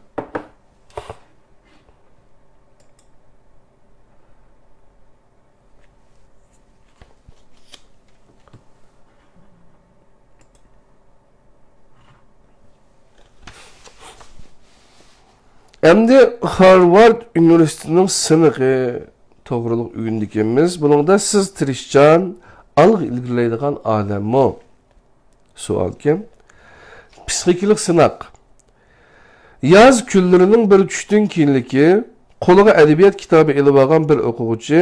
ئەمدى خارۋارد ئۇنىۋېرسىتېتىنىڭ سىنىقى توغرىلىق ئۆگىنىدىكەنمىز. بۇنىڭدا سىز تىرىشچان، ئالغا ئىلگىرىلەيدىغان ئادەممۇ؟ سوئالكەن. پسىخىكىلىق سىناق. ياز كۈنلىرىنىڭ بىر چۈشتىن كېيىنلىكى، قولىغا ئەدەبىيات كىتابى ئېلىۋالغان بىر ئوقۇغۇچى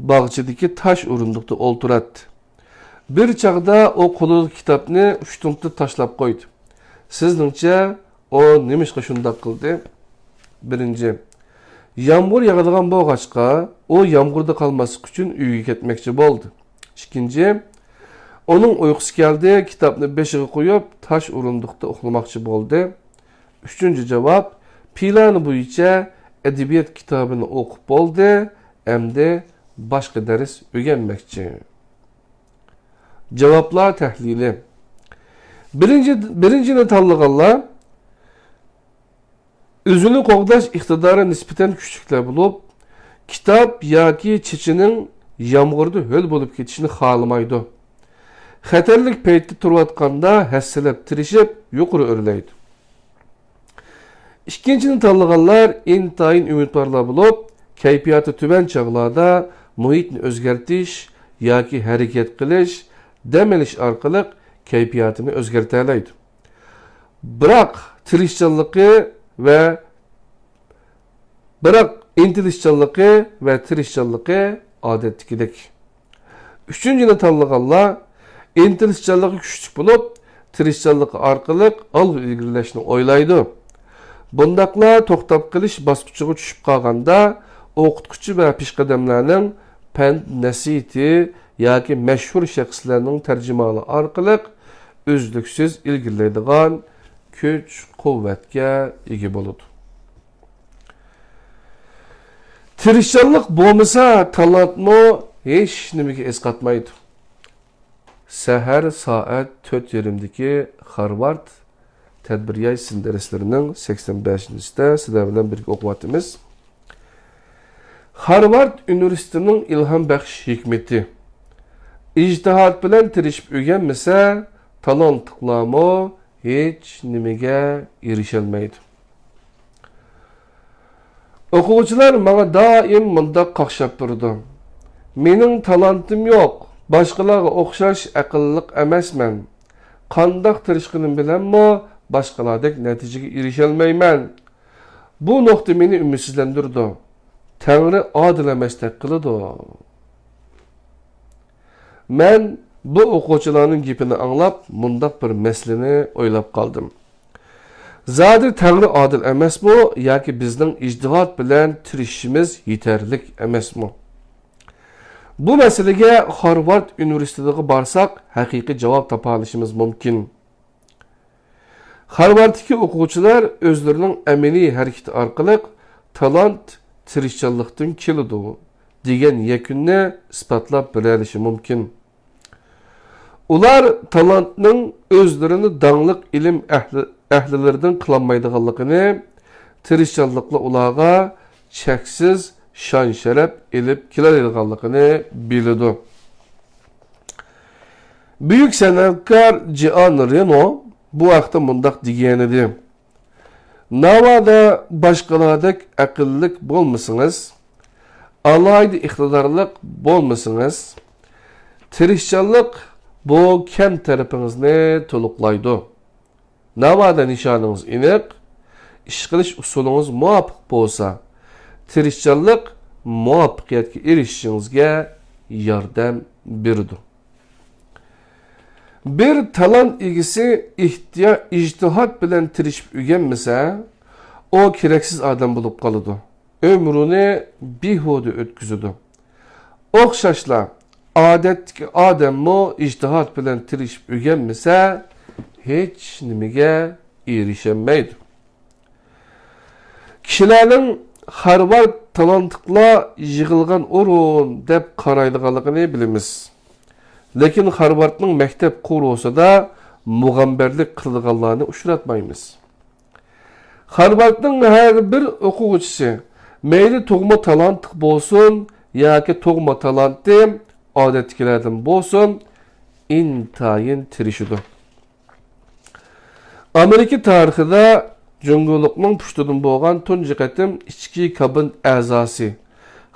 باغچىدىكى تاش ئورۇندۇقتا ئولتۇراتتى. بىر چاغدا ئۇ قولىدىكى كىتابنى ئۇشتۇمتۇت تاشلاپ قويدى. سىزنىڭچە، ئۇ نېمىشقا شۇنداق قىلدى؟ بىرىنچى، يامغۇر ياغىدىغان بولغاچقا، ئۇ يامغۇردا قالماسلىق ئۈچۈن ئۆيىگە كەتمەكچى بولدى. ئىككىنچى، ئۇنىڭ ئۇيقۇسى كەلدى، كىتابنى بېشىغا قويۇپ، تاش ئورۇندۇقتا ئۇخلىماقچى بولدى. ئۈچىنچى جاۋاب، پىلانى بويىچە ئەدەبىيات كىتابىنى ئوقۇپ بولدى، ئەمدى باشقا دەرس ئۆگەنمەكچى. جاۋابلار تەھلىلى. بىرىنچى، بىرىنچىنى تاللىغانلار ئۆزىنى قوغداش ئىقتىدارى نىسبەتەن كۈچلۈكلەر بولۇپ، كىتاب ياكى چېچىنىڭ يامغۇردا ھۆل بولۇپ كېتىشىنى خالىمايدۇ. خەتەرلىك پەيتتە تۇرۇۋاتقاندا ھەسسىلەپ تىرىشىپ يۇقىرى ئۆرلەيدۇ. ئىككىنچىنى تاللىغانلار ئىنتايىن ئۈمىدۋارلار بولۇپ، كەيپىياتى تۆۋەن چاغلاردا مۇھىتنى ئۆزگەرتىش ياكى ھەرىكەت قىلىش، دەم ئېلىش ئارقىلىق كەيپىياتىنى ئۆزگەرتەلەيدۇ. بىراق تىرىشچانلىقى ۋە، بىراق ئىنتىلىشچانلىقى ۋە تىرىشچانلىقى ئادەتتىكىدەك. ئۈچىنچىنى تاللىغانلار ئىنتىلىشچانلىقى كۈچلۈك بولۇپ، تىرىشچانلىقى ئارقىلىق ئالغا ئىلگىرىلەشنى ئويلايدۇ. بۇنداقلا توختاپ قېلىش باسقۇچىغا چۈشۈپ قالغاندا، ئوقۇتقۇچى ۋە پېشقەدەملەرنىڭ پەند نەسىھىتى ياكى مەشھۇر شەخسلەرنىڭ تەرجىمىھالى ئارقىلىق ئۈزلۈكسىز ئىلگىرىلەيدىغان كۈچ-قۇۋۋەتكە ئىگە بولىدۇ. تىرىشچانلىق بولمىسا، تالانتمۇ ھېچ نېمىگە ئەسقاتمايدۇ. سەھەر سائەت تۆت يېرىمدىكى خارۋارد تەدبىر ياي سىن دەرسلىرىنىڭ سەكسەن بەشىنچىسىدە سىلەر بىلەن بىرگە ئوقۇۋاتىمىز. خارۋارد ئۇنىۋېرسىتېتىنىڭ ئىلھام بەخش ھېكمىتى. ئىجتىھات بىلەن تىرىشىپ ئۆگەنمىسە، تالانتلىقلارمۇ ھېچ نېمىگە ئېرىشەلمەيدۇ. ئوقۇغۇچىلار ماڭا دائىم مۇنداق قاقشاپ بېرىدۇ: «مېنىڭ تالانتىم يوق، باشقىلارغا ئوخشاش ئەقىللىق ئەمەسمەن. قانداق تىرىشقىنىم بىلەنمۇ باشقىلاردەك نەتىجىگە ئېرىشەلمەيمەن.» بۇ نۇقتا مېنى ئۈمىدسىزلەندۈرىدۇ. تەڭرى ئادىل ئەمەستەك قىلىدۇ. مەن بۇ ئوقۇغۇچىلارنىڭ گېپىنى ئاڭلاپ، مۇنداق بىر مەسىلىنى ئويلاپ قالدىم. زادى تەڭرى ئادىل ئەمەسمۇ ياكى بىزنىڭ ئىجتىھات بىلەن تىرىشىشىمىز يېتەرلىك ئەمەسمۇ؟ بۇ مەسىلىگە خارۋارد ئۇنىۋېرسىتېتىغا بارساق، ھەقىقىي جاۋاب تاپالىشىمىز مۇمكىن. خارۋاردتىكى ئوقۇغۇچىلار ئۆزلىرىنىڭ ئەمەلىي ھەرىكىتى ئارقىلىق تالانت تىرىشچانلىقتىن كېلىدۇ، دېگەن يەكۈننى ئىسپاتلاپ بېرەلىشى مۇمكىن. ئۇلار تالانتنىڭ ئۆزلىرىنى داڭلىق ئىلىم ئەھلى، ئەھلىلىرىدىن قىلالمايدىغانلىقىنى، تىرىشچانلىقلا ئۇلارغا چەكسىز شان-شەرەپ ئېلىپ كېلەلەيدىغانلىقىنى بىلىدۇ. بۈيۈك سەنئەتكار جىئان رېنو بۇ ھەقتە مۇنداق دېگەنىدى: «ناۋادا باشقىلاردەك ئەقىللىك بولمىسىڭىز، ئالاھىدە ئىقتىدارلىق بولمىسىڭىز، تىرىشچانلىق بۇ كەم تەرىپىڭىزنى تولۇقلايدۇ. ناۋادا نىشانىڭىز ئېنىق، ئىش قىلىش ئۇسۇلىڭىز مۇۋاپىق بولسا، تىرىشچانلىق مۇۋەپپەقىيەتكە ئېرىشىشىڭىزگە ياردەم بېرىدۇ.» بىر تالانت ئىگىسى ئىھتىيا-، ئىجتىھات بىلەن تىرىشىپ ئۆگەنمىسە، ئۇ كېرەكسىز ئادەم بولۇپ قالىدۇ. ئۆمرىنى بىھۇدە ئۆتكۈزىدۇ. ئوخشاشلا، ئادەتتىكى ئادەممۇ ئىجتىھات بىلەن تىرىشىپ ئۆگەنمىسە، ھېچ نېمىگە ئېرىشەلمەيدۇ. كىشىلەرنىڭ خارۋارد تالانتلىقلار يىغىلغان ئورۇن دەپ قارايدىغانلىقىنى بىلىمىز. لېكىن خارۋاردنىڭ مەكتەپ قورۇسىدا مۇغەمبەرلىك قىلىدىغانلارنى ئۇچراتمايمىز. خارۋاردنىڭ ھەر بىر ئوقۇغۇچىسى، مەيلى تۇغما تالانتلىق بولسۇن ياكى تۇغما تالانتى ئادەتتىكىلەردىن بولسۇن، ئىنتايىن تىرىشىدۇ. ئامېرىكا تارىخىدا جۇڭگولۇقنىڭ پۇشتىدىن بولغان تۇنجى قېتىم ئىچكى كابىنېت ئەزاسى،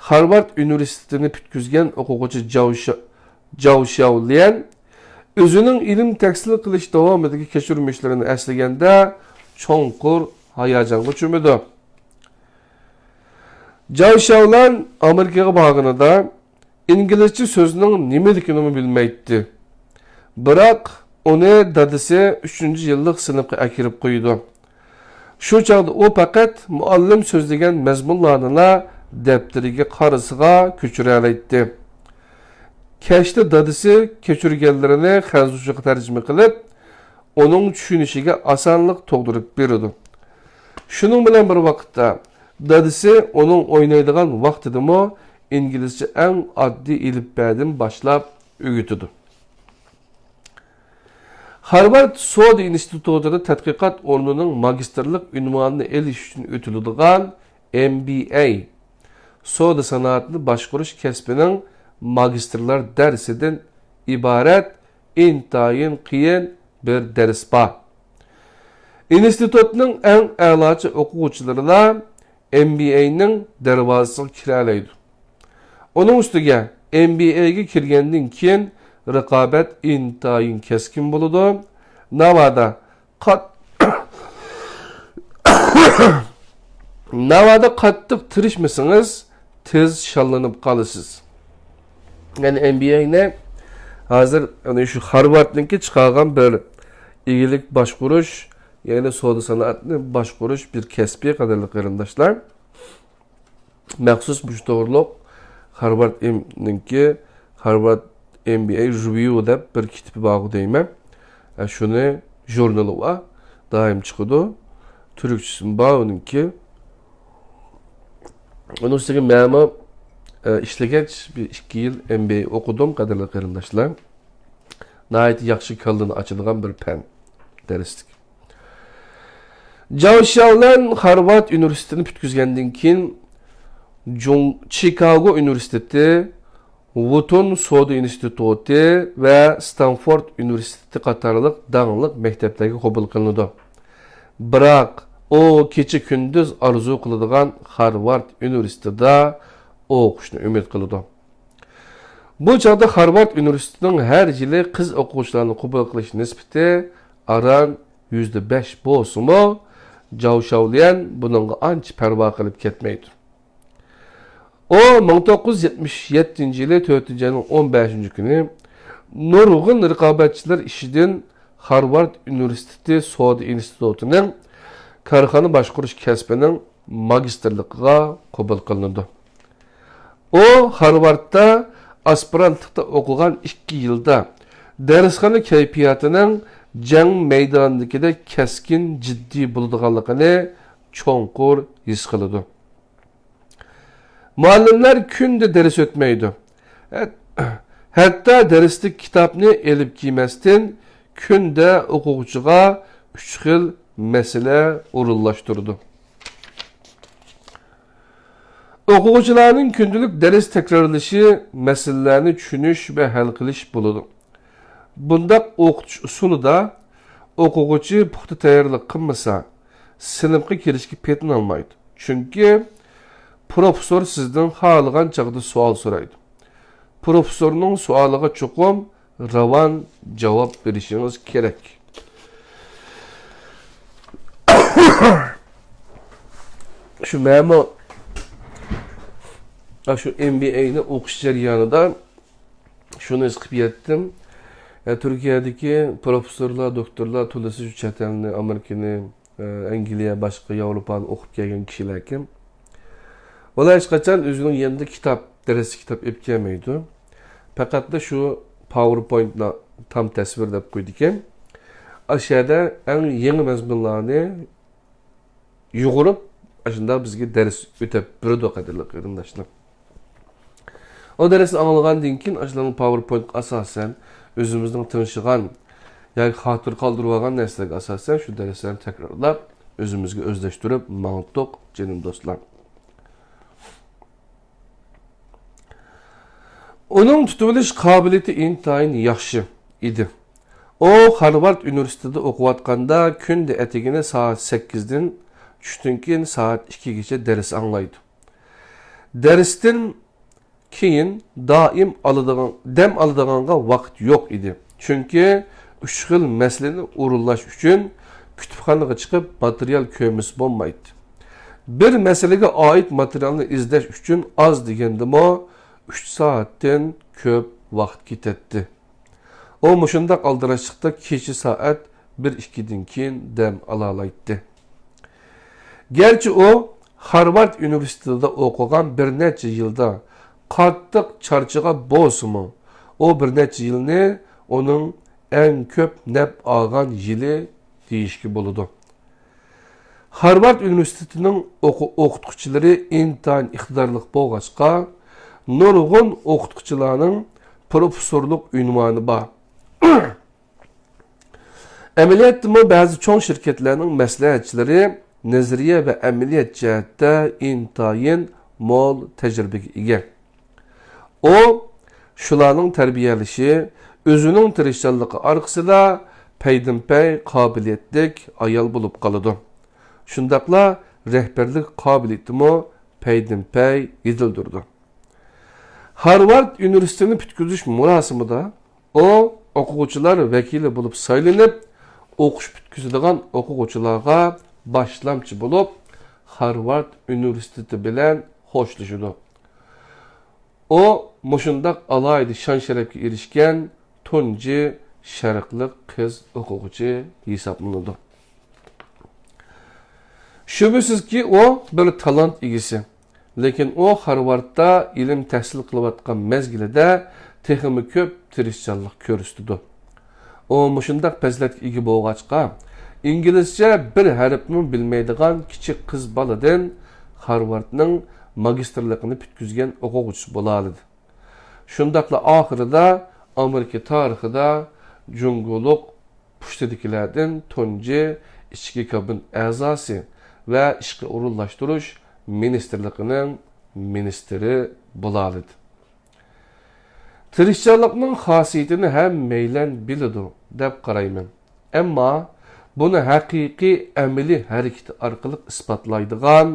خارۋارد ئۇنىۋېرسىتېتىنى پۈتكۈزگەن ئوقۇغۇچى جاۋ شا-، جاۋ شياۋليەن ئۆزىنىڭ ئىلىم تەھسىل قىلىش داۋامىدىكى كەچۈرمىشلىرىنى ئەسلىگەندە، چوڭقۇر ھاياجانغا چۆمىدۇ. جاۋ شياۋليەن ئامېرىكىغا بارغىنىدا، ئىنگلىزچە سۆزنىڭ نېمىلىكىنىمۇ بىلمەيتتى. بىراق، ئۇنى دادىسى ئۈچىنچى يىللىق سىنىپقا ئەكىرىپ قويىدۇ. شۇ چاغدا ئۇ پەقەت مۇئەللىم سۆزلىگەن مەزمۇنلارنىلا دەپتىرىگە، قارىسىغا كۆچۈرەلەيتتى. كەچتە دادىسى كەچۈرگەنلىرىنى خەنزۇچىغا تەرجىمە قىلىپ، ئۇنىڭ چۈشىنىشىگە ئاسانلىق تۇغدۇرۇپ بېرىدۇ. شۇنىڭ بىلەن بىر ۋاقىتتا، دادىسى ئۇنىڭ ئوينايدىغان ۋاقتىدىمۇ ئىنگلىزچە ئەڭ ئاددىي ئېلىپبەدىن باشلاپ ئۆگىتىدۇ. خارۋارد سودا ئىنستىتۇتىدا تەتقىقات ئورنىنىڭ ماگىستىرلىق ئۇنۋانىنى ئېلىش ئۈچۈن ئۆتۈلىدىغان ئېم بى ئەي، سودا سانائىتىنى باشقۇرۇش كەسپىنىڭ ماگىستىرلار دەرسىدىن ئىبارەت ئىنتايىن قىيىن بىر دەرس بار. ئىنستىتۇتنىڭ ئەڭ ئەلاچى ئوقۇغۇچىلىرىلا ئېم بى ئەينىڭ دەرۋازىسىغا كىرەلەيدۇ. ئۇنىڭ ئۈستىگە، ئېم بى ئەيگە كىرگەندىن كېيىن رىقابەت ئىنتايىن كەسكىن بولىدۇ. ناۋادا قات-، ناۋادا قاتتىق تىرىشمىسىڭىز، تېز شاللىنىپ قالىسىز. يەنى ئېم بى ئەينى ھازىر، يەنى شۇ خارۋاردنىڭكى چىقارغان بىر ئىگىلىك باشقۇرۇش يەنى سودا سانائەتنى باشقۇرۇش بىر كەسپى، قەدىرلىك قېرىنداشلار. مەخسۇس مۇشۇ توغرۇلۇق خارۋارد ئېم-، نىڭكى، خارۋارد ئېم بى ئەي رېۋىيۇ دەپ بىر كىتابى بارغۇ دەيمەن. ئە، شۇنى ژۇرنىلى بار، دائىم چىقىدۇ. تۈركچىسىمۇ بار ئۇنىڭكى. ئۇنىڭ ئۈستىگە مەنمۇ، ئە، ئىشلىگەچ بىر ئىككى يىل ئېم بى ئەي ئوقۇدۇم، قەدىرلىك قېرىنداشلار. ناھايىتى ياخشى كاللىنى ئاچىدىغان بىر پەن دەرسلىك. جاۋ شياۋلەن خارۋارد ئۇنىۋېرسىتېتىنى پۈتكۈزگەندىن كېيىن، جۇڭ-، چىكاگو ئۇنىۋېرسىتېتى، ۋۇتۇن سودا ئىنستىتۇتى ۋە ستانفورد ئۇنىۋېرسىتېتى قاتارلىق داڭلىق مەكتەپلەرگە قوبۇل قىلىنىدۇ. بىراق، ئۇ كېچە-كۈندۈز ئارزۇ قىلىدىغان خارۋارد ئۇنىۋېرسىتېتىدا ئوقۇشنى ئۈمىد قىلىدۇ. بۇ چاغدا خارۋارد ئۇنىۋېرسىتېتىنىڭ ھەر يىلى قىز ئوقۇغۇچىلارنى قوبۇل قىلىش نىسبىتى ئاران يۈزدە بەش بولسىمۇ، جاۋ شياۋليەن بۇنىڭغا ئانچە پەرۋا قىلىپ كەتمەيدۇ. ئۇ مىڭ توققۇز يۈز يەتمىش يەتتىنچى يىلى تۆتىنچى ئاينىڭ ئون بەشىنچى كۈنى نۇرغۇن رىقابەتچىلەر ئىچىدىن خارۋارد ئۇنىۋېرسىتېتى سودا ئىنستىتۇتىنىڭ كارخانا باشقۇرۇش كەسپىنىڭ ماگىستىرلىقىغا قوبۇل قىلىنىدۇ. ئۇ خارۋاردتا ئاسپىرانتلىقتا ئوقۇغان ئىككى يىلدا دەرسخانا كەيپىياتىنىڭ جەڭ مەيدانىدىكىدەك كەسكىن، جىددىي بولىدىغانلىقىنى چوڭقۇر ھېس قىلىدۇ. مۇئەللىملەر كۈندە دەرس ئۆتمەيدۇ. ھەت-، ھەتتا دەرسلىك كىتابنى ئېلىپ كىيمەستىن، كۈندە ئوقۇغۇچىغا ئۈچ خىل مەسىلە ئورۇنلاشتۇرىدۇ. ئوقۇغۇچىلارنىڭ كۈندىلىك دەرس تەكرارلىشى مەسىلىلەرنى چۈشىنىش ۋە ھەل قىلىش بولىدۇ. بۇنداق ئوقۇتۇش ئۇسۇلىدا ئوقۇغۇچى پۇختا تەييارلىق قىلمىسا، سىنىپقا كىرىشكە پېتىنالمايدۇ. چۈنكى پروفېسسور سىزدىن خالىغان چاغدا سوئال سورايدۇ. پروفېسسورنىڭ سوئالىغا چوقۇم راۋان جاۋاب بېرىشىڭىز كېرەك. شۇ مەنمۇ شۇ ئېم بى ئەينى ئوقۇش جەريانىدا شۇنى ھېس قىلىپ يەتتىم. ئە، تۈركىيەدىكى پروفېسسورلار، دوكتورلار تولىسى شۇ چەت ئەلنى، ئامېرىكىنى، ئە، ئەنگلىيە، باشقا ياۋروپانى ئوقۇپ كەلگەن كىشىلەركەن. ئۇلار ھېچقاچان ئۆزىنىڭ يېنىدا كىتاب، دەرسلىك كىتاب ئېلىپ كەلمەيدۇ. پەقەتلا شۇ پاۋېرپوينتنى، تام تەسۋىر دەپ قويىدىكەن. ئاشۇ يەردە ئەڭ يېڭى مەزمۇنلارنى يۇغۇرۇپ، ئاشۇنداق بىزگە دەرس ئۆتەپ بېرىدۇ، قەدىرلىك قېرىنداشلار. ئۇ دەرسنى ئاڭلىغاندىن كېيىن، ئاشۇلارنىڭ پاۋېرپوينتقا ئاساسەن، ئۆزىمىزنىڭ تىڭشىغان ياكى خاتىرە قالدۇرۇۋالغان نەرسىلەرگە ئاساسەن، شۇ دەرسلەرنى تەكرارلاپ، ئۆزىمىزگە ئۆزلەشتۈرۈپ ماڭدۇق، جېنىم دوستلار. ئۇنىڭ تۇتۇۋېلىش قابىلىيىتى ئىنتايىن ياخشى ئىدى. ئۇ خارۋارد ئۇنىۋېرسىتېتىدا ئوقۇۋاتقاندا، كۈندە ئەتىگىنى سائەت سەككىزدىن، چۈشتىن كېيىن سائەت ئىككىگىچە دەرس ئاڭلايدۇ. دەرستىن كېيىن دائىم ئالىدىغان، دەم ئالىدىغانغا ۋاقىت يوق ئىدى. چۈنكى ئۈچ خىل مەسىلىنى ئورۇنلاش ئۈچۈن كۇتۇپخانىغا چىقىپ ماتېرىيال كۆرمىسە بولمايتتى. بىر مەسىلىگە ئائىت ماتېرىيالنى ئىزدەش ئۈچۈن ئاز دېگەندىمۇ ئۈچ سائەتتىن كۆپ ۋاقىت كېتەتتى. ئۇ مۇشۇنداق ئالدىراشلىقتا كېچە سائەت بىر ئىككىدىن كېيىن دەم ئالالايتتى. گەرچە ئۇ خارۋارد ئۇنىۋېرسىتېتىدا ئوقۇغان بىر نەچچە يىلدا قاتتىق چارچىغان بولسىمۇ، ئۇ بىر نەچچە يىلنى ئۇنىڭ ئەڭ كۆپ نەپ ئالغان يىلى دېيىشكە بولىدۇ. خارۋارد ئۇنىۋېرسىتېتىنىڭ ئوقۇ-، ئوقۇتقۇچىلىرى ئىنتايىن ئىقتىدارلىق بولغاچقا، نۇرغۇن ئوقۇتقۇچىلارنىڭ پروفېسسورلۇق ئۇنۋانى بار. ئەمەلىيەتتىمۇ بەزى چوڭ شىركەتلەرنىڭ مەسلىھەتچىلىرى نەزەرىيە ۋە ئەمەلىيەت جەھەتتە ئىنتايىن مول تەجرىبىگە ئىگە. ئۇ شۇلارنىڭ تەربىيەلىشى، ئۆزىنىڭ تىرىشچانلىقى ئارقىسىدا پەيدىنپەي قابىلىيەتلىك ئايال بولۇپ قالىدۇ. شۇنداقلا رەھبەرلىك قابىلىيىتىمۇ پەيدىنپەي يېتىلدۈرىدۇ. خارۋارد ئۇنىۋېرسىتېتىنى پۈتكۈزۈش مۇراسىمىدا ئۇ ئوقۇغۇچىلار ۋەكىلى بولۇپ سايلىنىپ، ئوقۇش پۈتكۈزىدىغان ئوقۇغۇچىلارغا باشلامچى بولۇپ، خارۋارد ئۇنىۋېرسىتېتى بىلەن خوشلىشىدۇ. ئۇ مۇشۇنداق ئالاھىدە شان-شەرەپكە ئېرىشكەن تۇنجى شەرقلىق قىز ئوقۇغۇچى ھېسابلىنىدۇ. شۈبھىسىزكى، ئۇ بىر تالانت ئىگىسى. لېكىن ئۇ خارۋاردتا ئىلىم تەھسىل قىلىۋاتقان مەزگىلىدە تېخىمۇ كۆپ تىرىشچانلىق كۆرسىتىدۇ. ئۇ مۇشۇنداق پەزىلەتكە ئىگە بولغاچقا، ئىنگلىزچە بىر ھەرپمۇ بىلمەيدىغان كىچىك قىز بالىدىن خارۋاردنىڭ ماگىستىرلىقىنى پۈتكۈزگەن ئوقۇغۇچىسى بولالىدى. شۇنداقلا ئاخىرىدا ئامېرىكا تارىخىدا جۇڭگولۇق پۇشتىدىكىلەردىن تۇنجى ئىچكى كابىنېت ئەزاسى ۋە ئىشقا ئورۇنلاشتۇرۇش مىنىستىرلىقىنىڭ مىنىستىرى بولالىدى. تىرىشچانلىقنىڭ خاسىيىتىنى ھەممەيلەن بىلىدۇ دەپ قارايمەن. ئەمما بۇنى ھەقىقىي ئەمەلىي ھەرىكىتى ئارقىلىق ئىسپاتلايدىغان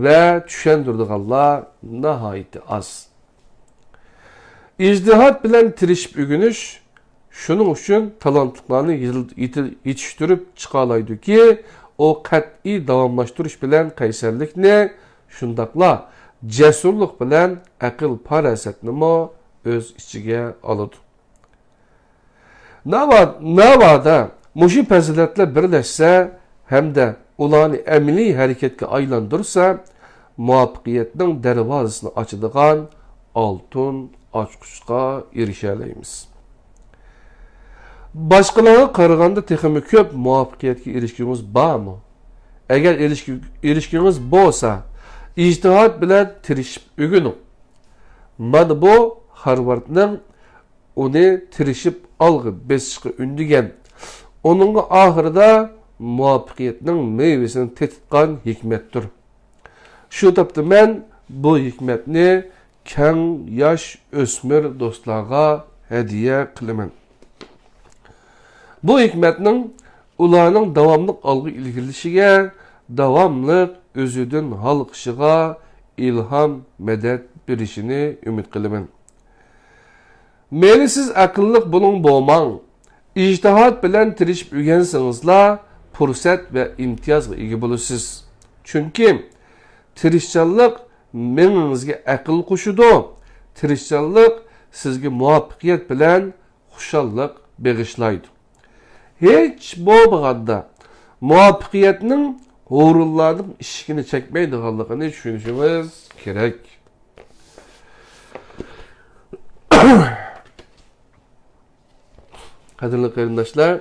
ۋە چۈشەندۈرىدىغانلار ناھايىتى ئاز. ئىجتىھات بىلەن تىرىشىپ ئۆگىنىش شۇنىڭ ئۈچۈن تالانتلىقلارنى يېتىل-، يېتىل-، يېتىشتۈرۈپ چىقالايدۇكى، ئۇ قەتئىي داۋاملاشتۇرۇش بىلەن قەيسەرلىكنى، شۇنداقلا جەسۇرلۇق بىلەن ئەقىل-پاراسەتنىمۇ ئۆز ئىچىگە ئالىدۇ. ناۋا-، ناۋادا مۇشۇ پەزىلەتلەر بىرلەشسە ھەمدە ئۇلارنى ئەمەلىي ھەرىكەتكە ئايلاندۇرسا، مۇۋەپپەقىيەتنىڭ دەرۋازىسىنى ئاچىدىغان ئالتۇن ئاچقۇچقا ئېرىشەلەيمىز. باشقىلارغا قارىغاندا تېخىمۇ كۆپ مۇۋەپپەقىيەتكە ئېرىشكىنىڭىز بارمۇ؟ ئەگەر ئېرىشكى-، ئېرىشكىنىڭىز بولسا، ئىجتىھات بىلەن تىرىشىپ ئۆگىنىڭ. مانا بۇ خارۋاردنىڭ ئۇنى تىرىشىپ ئالغا بېسىشقا ئۈندىگەن، ئۇنىڭغا ئاخىرىدا مۇۋەپپەقىيەتنىڭ مېۋىسىنى تېتىتقان ھېكمەتتۇر. شۇ تاپتا مەن بۇ ھېكمەتنى كەڭ ياش ئۆسمۈر دوستلارغا ھەدىيە قىلىمەن. بۇ ھېكمەتنىڭ ئۇلارنىڭ داۋاملىق ئالغا ئىلگىرىلىشىگە، داۋاملىق ئۆزىدىن ھالقىشىغا ئىلھام، مەدەت بېرىشىنى ئۈمىد قىلىمەن. مەيلى سىز ئەقىللىق بولۇڭ بولماڭ، ئىجتىھات بىلەن تىرىشىپ ئۆگەنسىڭىزلا پۇرسەت ۋە ئىمتىيازغا ئىگە بولىسىز. چۈنكى تىرىشچانلىق مېڭىڭىزگە ئەقىل قوشىدۇ، تىرىشچانلىق سىزگە مۇۋەپپەقىيەت بىلەن خۇشاللىق بېغىشلايدۇ. ھېچ بولمىغاندا مۇۋەپپەقىيەتنىڭ ھۇرۇنلارنىڭ ئىشىكىنى چەكمەيدىغانلىقىنى چۈشىنىشىڭىز كېرەك. قەدىرلىك قېرىنداشلار،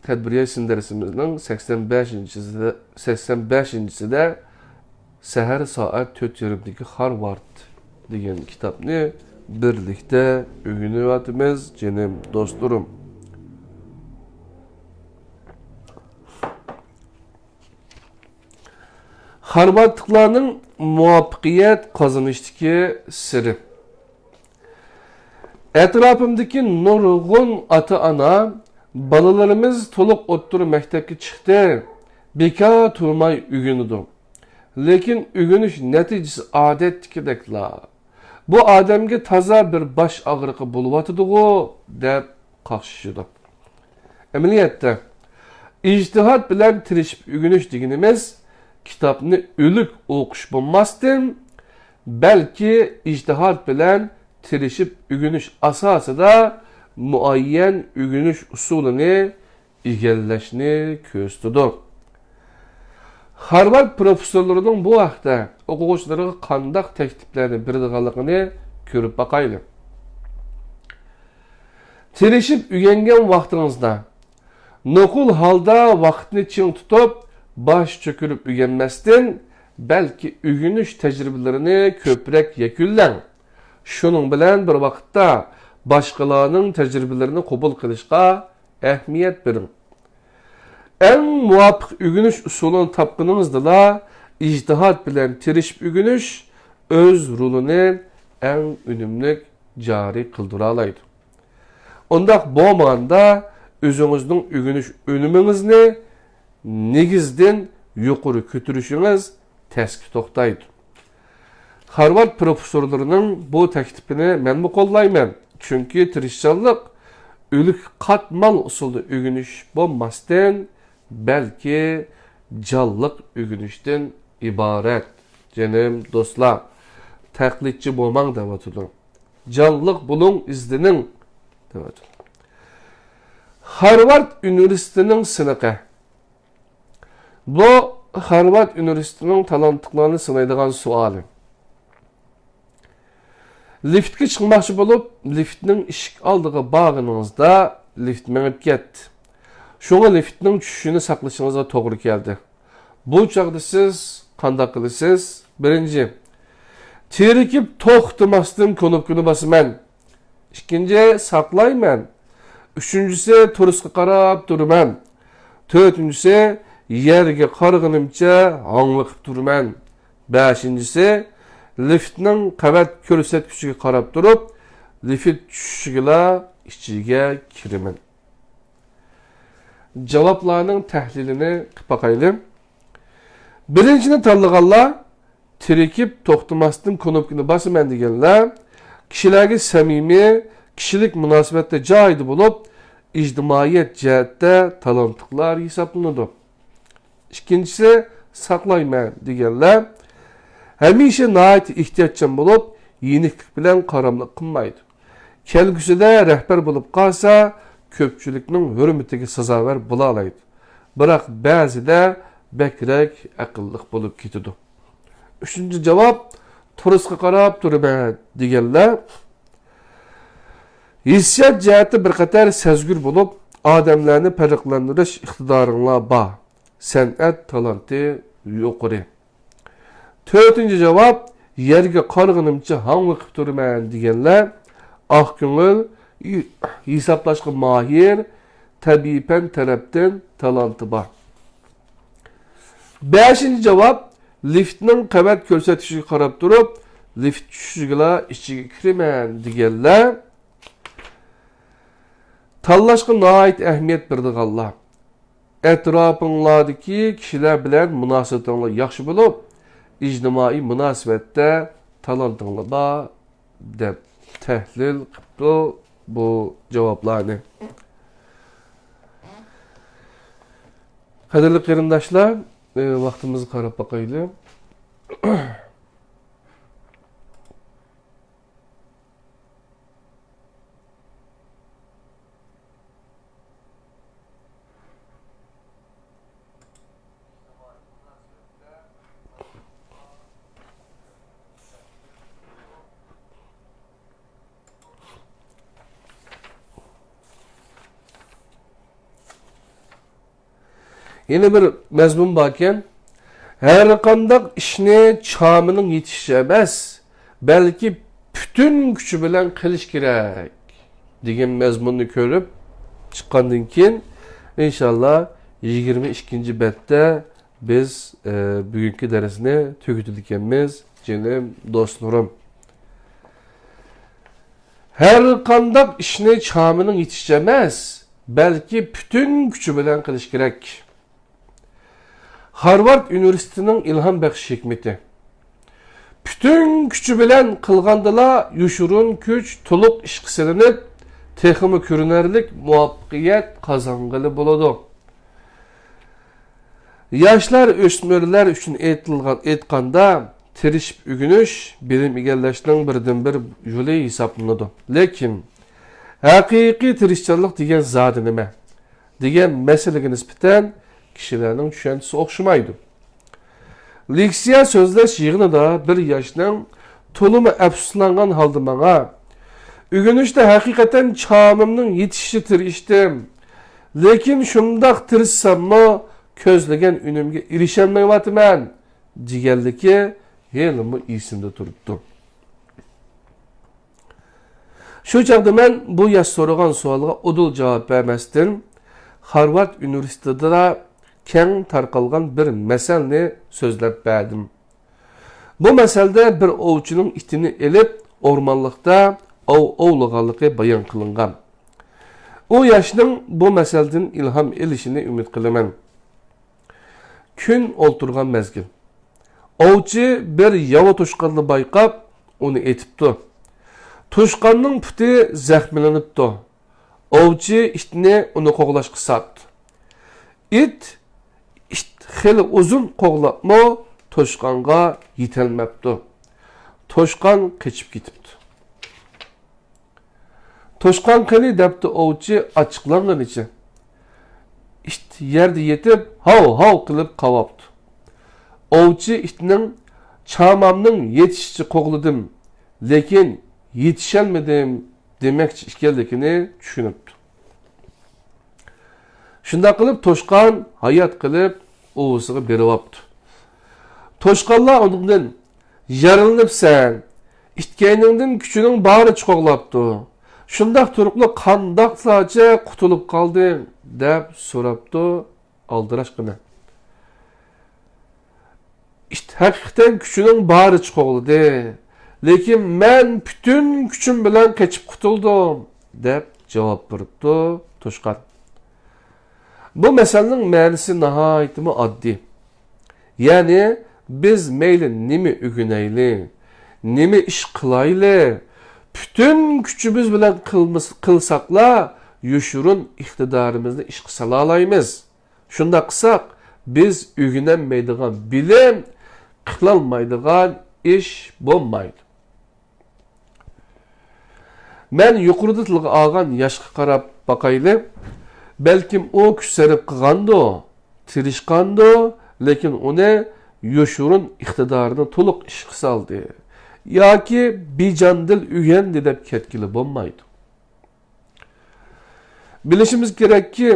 تەدبىر ياشىسۇن دەرسىمىزنىڭ سەكسەن بەشىنچىسىدە، سەكسەن بەشىنچىسىدە سەھەر سائەت تۆت يېرىمدىكى خارۋارد دېگەن كىتابنى بىرلىكتە ئۆگىنىۋاتىمىز، جېنىم دوستلىرىم. خارۋاردلىقلارنىڭ مۇۋەپپەقىيەت قازىنىشتىكى سىرى. ئەتراپىمدىكى نۇرغۇن ئاتا-ئانا، بالىلىرىمىز تولۇق ئوتتۇرا مەكتەپكە چىقتى، بىكار تۇرماي ئۆگىنىدۇ. لېكىن ئۆگىنىش نەتىجىسى ئادەتتىكىدەكلا. بۇ ئادەمگە تازا بىر باش ئاغرىقى بولۇۋاتىدىغۇ، دەپ قاقشىشىدۇ. ئەمەلىيەتتە، ئىجتىھات بىلەن تىرىشىپ ئۆگىنىش دېگىنىمىز كىتابنى ئۆلۈك ئوقۇش بولماستىن، بەلكى ئىجتىھات بىلەن تىرىشىپ ئۆگىنىش ئاساسىدا مۇئەييەن ئۆگىنىش ئۇسۇلىنى ئىگىلەشنى كۆرسىتىدۇ. خارۋارد پروفېسسورلىرىنىڭ بۇ ھەقتە ئوقۇغۇچىلىرىغا قانداق تەكلىپلەرنى بېرىدىغانلىقىنى كۆرۈپ باقايلى. تىرىشىپ ئۆگەنگەن ۋاقتىڭىزدا نوقۇل ھالدا ۋاقىتنى چىڭ تۇتۇپ، باش چۆكۈرۈپ ئۆگەنمەستىن، بەلكى ئۆگىنىش تەجرىبىلىرىنى كۆپرەك يەكۈنلەڭ. شۇنىڭ بىلەن بىر ۋاقىتتا، باشقىلارنىڭ تەجرىبىلىرىنى قوبۇل قىلىشقا ئەھمىيەت بېرىڭ. ئەڭ مۇۋاپىق ئۆگىنىش ئۇسۇلىنى تاپقىنىڭىزدىلا، ئىجتىھات بىلەن تىرىشىپ ئۆگىنىش ئۆز رولىنى ئەڭ ئۈنۈملۈك جارى قىلدۇرالايدۇ. ئۇنداق بولمىغاندا، ئۆزىڭىزنىڭ ئۆگىنىش ئۈنۈمىڭىزنى نېگىزدىن يۇقىرى كۆتۈرۈشىڭىز تەسكە توختايدۇ. خارۋارد پروفېسسورلىرىنىڭ بۇ تەكلىپىنى مەنمۇ قوللايمەن، چۈنكى تىرىشچانلىق ئۆلۈك قاتمال ئۇسۇلدا ئۆگىنىش بولماستىن، بەلكى جانلىق ئۆگىنىشتىن ئىبارەت. جېنىم دوستلار، تەقلىدچى بولماڭ دەۋاتىدۇ. جانلىق بولۇڭ، ئىزدىنىڭ دەۋاتىدۇ. خارۋارد ئۇنىۋېرسىتېتىنىڭ سىنىقى. بۇ خارۋارد ئۇنىۋېرسىتېتىنىڭ تالانتلىقلارنى سىنايدىغان سوئالى. لىفتقا چىقماقچى بولۇپ، لىفتنىڭ ئىشىك ئالدىغا بارغىنىڭىزدا، لىفت مېڭىپ كەتتى. شۇڭا لىفتنىڭ چۈشۈشىنى ساقلىشىڭىزغا توغرا كەلدى. بۇ چاغدا سىز قانداق قىلىسىز؟ بىرىنچى، تېرىكىپ توختىماستىن كۇنۇپكىنى باسىمەن. ئىككىنچى، ساقلايمەن. ئۈچىنچىسى، تۇرسقا قاراپ تۇرىمەن. تۆتىنچىسى، يەرگە قارىغىنىمچە ھاڭۋېقىپ تۇرىمەن. بەشىنچىسى، لىفتنىڭ قەۋەت كۆرسەتكۈچىگە قاراپ تۇرۇپ، لىفت چۈشۈشىگىلا ئىچىگە كىرىمەن. جاۋابلارنىڭ تەھلىلىنى قىلىپ باقايلى. بىرىنچىنى تاللىغانلار، تېرىكىپ توختىماستىن كۇنۇپكىنى باسىمەن دېگەنلەر كىشىلەرگە سەمىمىي، كىشىلىك مۇناسىۋەتتە جايىدا بولۇپ، ئىجتىمائىيەت جەھەتتە تالانتلىقلار ھېسابلىنىدۇ. ئىككىنچىسى، ساقلايمەن دېگەنلەر ھەمىشە ناھايىتى ئېھتىياتچان بولۇپ، يېنىكلىك بىلەن قاراملىق قىلمايدۇ. كەلگۈسىدە رەھبەر بولۇپ قالسا، كۆپچىلىكنىڭ ھۆرمىتىگە سازاۋەر بولالايدۇ. بىراق بەزىدە بەكرەك ئەقىللىق بولۇپ كېتىدۇ. ئۈچىنچى جاۋاب، تۇرسقا قاراپ تۇرىمەن دېگەنلەر ھېسسىيات جەھەتتە بىر قەدەر سەزگۈر بولۇپ، ئادەملەرنى پەرقلەندۈرۈش ئىقتىدارىڭلار بار. سەنئەت تالانتى يۇقىرى. تۆتىنچى جاۋاب، يەرگە قارىغىنىمچە ھاڭۋېقىپ تۇرىمەن دېگەنلەر ئاق كۆڭۈل، ھېسابلاشقا ماھىر، تەبىئىي پەن تەرەپتىن تالانتى بار. بەشىنچى جاۋاب، لىفتنىڭ قەۋەت كۆرسەتكۈچىگە قاراپ تۇرۇپ، لىفت چۈشۈشىگىلا ئىچىگە كىرىمەن دېگەنلەر تاللاشقا ناھايىتى ئەھمىيەت بېرىدىغانلار. ئەتراپىڭلاردىكى كىشىلەر بىلەن مۇناسىۋىتىڭلار ياخشى بولۇپ، ئىجتىمائىي مۇناسىۋەتتە تالانتىڭلار بار، دەپ تەھلىل قىپتۇ بۇ جاۋابلارنى. قەدىرلىك قېرىنداشلار، ئى، ۋاقتىمىزغا قاراپ باقايلى. يەنە بىر مەزمۇن باركەن، ھەرقانداق ئىشنى چامىنىڭ يېتىشىچە ئەمەس، بەلكى پۈتۈن كۈچى بىلەن قىلىش كېرەك، دېگەن مەزمۇننى كۆرۈپ چىققاندىن كېيىن، ئىنشاللا يىگىرمە ئىككىنچى بەتتە بىز، ئە، بۈگۈنكى دەرسنى تۈگىتىدىكەنمىز، جېنىم دوستلىرىم. ھەرقانداق ئىشنى چامىنىڭ يېتىشىچە ئەمەس، بەلكى پۈتۈن كۈچى بىلەن قىلىش كېرەك. خارۋارد ئۇنىۋېرسىتېتىنىڭ ئىلھام بەخش ھېكمىتى. پۈتۈن كۈچى بىلەن قىلغاندىلا، يوشۇرۇن كۈچ تولۇق ئىشقا سېلىنىپ، تېخىمۇ كۆرۈنەرلىك مۇۋەپپەقىيەت قازانغىلى بولىدۇ. ياشلار، ئۆسمۈرلەر ئۈچۈن ئېيتىلغان، ئېيتقاندا، تىرىشىپ ئۆگىنىش بىلىم ئىگىلەشنىڭ بىردىنبىر يولى ھېسابلىنىدۇ. لېكىن ھەقىقىي تىرىشچانلىق دېگەن زادى نېمە؟ دېگەن مەسىلىگە نىسبەتەن كىشىلەرنىڭ چۈشەنچىسى ئوخشىمايدۇ. لېكسىيە سۆزلەش يىغىنىدا بىر ياشنىڭ تولىمۇ ئەپسۇسلانغان ھالدا ماڭا، ئۆگىنىشتە ھەقىقەتەن چامىمنىڭ يېتىشىچە تىرىشتىم. لېكىن شۇنداق تىرىشساممۇ كۆزلىگەن ئۈنۈمگە ئېرىشەلمەيۋاتىمەن، دېگەنلىكى ھېلىمۇ ئېسىمدە تۇرۇپتۇ. شۇ چاغدا مەن بۇ ياش سورىغان سوئالغا ئۇدۇل جاۋاب بەرمەستىن، خارۋارد ئۇنىۋېرسىتېتىدا كەڭ تارقالغان بىر مەسەلنى سۆزلەپ بەردىم. بۇ مەسەلدە بىر ئوۋچىنىڭ ئىتىنى ئېلىپ، ئورمانلىقتا ئوۋ ئوۋلىغانلىقى بايان قىلىنغان. ئۇ ياشنىڭ بۇ مەسەلدىن ئىلھام ئېلىشىنى ئۈمىد قىلىمەن. كۈن ئولتۇرغان مەزگىل. ئوۋچى بىر ياۋا توشقاننى بايقاپ، ئۇنى ئېتىپتۇ. توشقاننىڭ پۇتى زەخىملىنىپتۇ. ئوۋچى ئىتنى ئۇنى قوغلاشقا ساتتى. ئىت، ئىت خېلى ئۇزۇن قوغلاپمۇ توشقانغا يېتەلمەپتۇ. توشقان قېچىپ كېتىپتۇ. توشقان قېنى؟ دەپتۇ ئوۋچى ئاچچىقلانغىنىچە. ئىت يەردە يېتىپ، ھاۋ-ھاۋ قىلىپ قاۋاپتۇ. ئوۋچى ئىتنىڭ چامامنىڭ يېتىشىچە قوغلىدىم، لېكىن يېتىشەلمىدىم دېمەكچى ئىكەنلىكىنى چۈشىنىپتۇ. شۇنداق قىلىپ توشقان ھايات قېلىپ ئۇۋىسىغا بېرىۋاپتۇ. توشقانلار ئۇنىڭدىن، يارىلىنىپسەن، ئىتكەينىڭدىن كۈچۈنىڭ بارىچە قوغلاپتۇ. شۇنداق تۇرۇپلا قانداقلارچە قۇتۇلۇپ قالدىڭ؟ دەپ سوراپتۇ ئالدىراشقىنە. ئىت ھەقىقەتەن كۈچىنىڭ بارىچە قوغلىدى. لېكىن مەن پۈتۈن كۈچۈم بىلەن قېچىپ قۇتۇلدۇم، دەپ جاۋاب بېرىپتۇ توشقان. بۇ مەسەلنىڭ مەنىسى ناھايىتىمۇ ئاددىي. يەنى بىز مەيلى نېمە ئۆگىنەيلى، نېمە ئىش قىلايلى، پۈتۈن كۈچىمىز بىلەن قىلمىس-، قىلساقلا يوشۇرۇن ئىقتىدارىمىزنى ئىشقا سالالايمىز. شۇنداق قىلساق، بىز ئۆگىنەلمەيدىغان بىلىم، قىلالمايدىغان ئىش بولمايدۇ. مەن يۇقىرىدا تىلغا ئالغان ياشقا قاراپ باقايلى. بەلكىم ئۇ كۈچ سەرپ قىلغاندۇ، تىرىشقاندۇ، لېكىن ئۇنى يوشۇرۇن ئىقتىدارىنى تولۇق ئىشقا سالدى ياكى بىجان دىل ئۆگەندى دەپ كەتكىلى بولمايدۇ. بىلىشىمىز كېرەككى،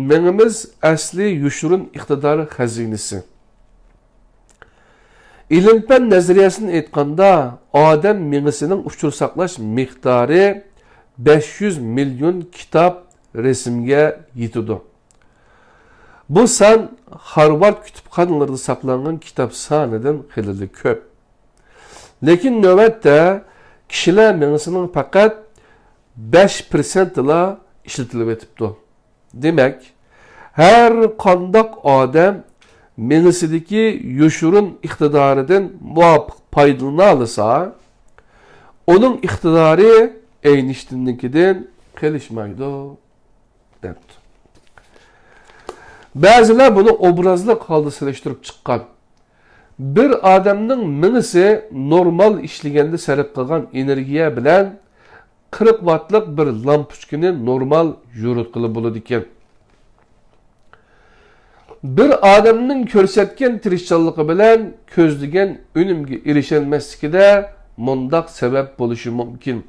مېڭىمىز ئەسلى يوشۇرۇن ئىقتىدار خەزىنىسى. ئىلىم-پەن نەزەرىيەسىدىن ئېيتقاندا، ئادەم مېڭىسىنىڭ ئۇچۇر ساقلاش مىقدارى بەش يۈز مىليون كىتاب رەسىمگە يېتىدۇ. بۇ سان خارۋارد كۇتۇپخانىلىرىدا ساقلانغان كىتاب سانىدىن خېلىلا كۆپ. لېكىن نۆۋەتتە كىشىلەر مېڭىسىنىڭ پەقەت بەش پىرسەنتىلا ئىشلىتىلىۋېتىپتۇ. دېمەك، ھەر قانداق ئادەم مېڭىسىدىكى يوشۇرۇن ئىقتىدارىدىن مۇۋاپىق پايدىلىنالىسا، ئۇنىڭ ئىقتىدارى ئەينىشتىننىڭكىدىن قېلىشمايدۇ، دەپتۇ. بەزىلەر بۇنى ئوبرازلىق ھالدا سېلىشتۇرۇپ چىققان. بىر ئادەمنىڭ مېڭىسى نورمال ئىشلىگەندە سەرپ قىلغان ئېنېرگىيە بىلەن قىرىق ۋاتلىق بىر لامپۇچكىنى نورمال يورۇتقىلى بولىدىكەن. بىر ئادەمنىڭ كۆرسەتكەن تىرىشچانلىقى بىلەن كۆزلىگەن ئۈنۈمگە ئېرىشەلمەسلىكىدە مۇنداق سەۋەب بولۇشى مۇمكىن.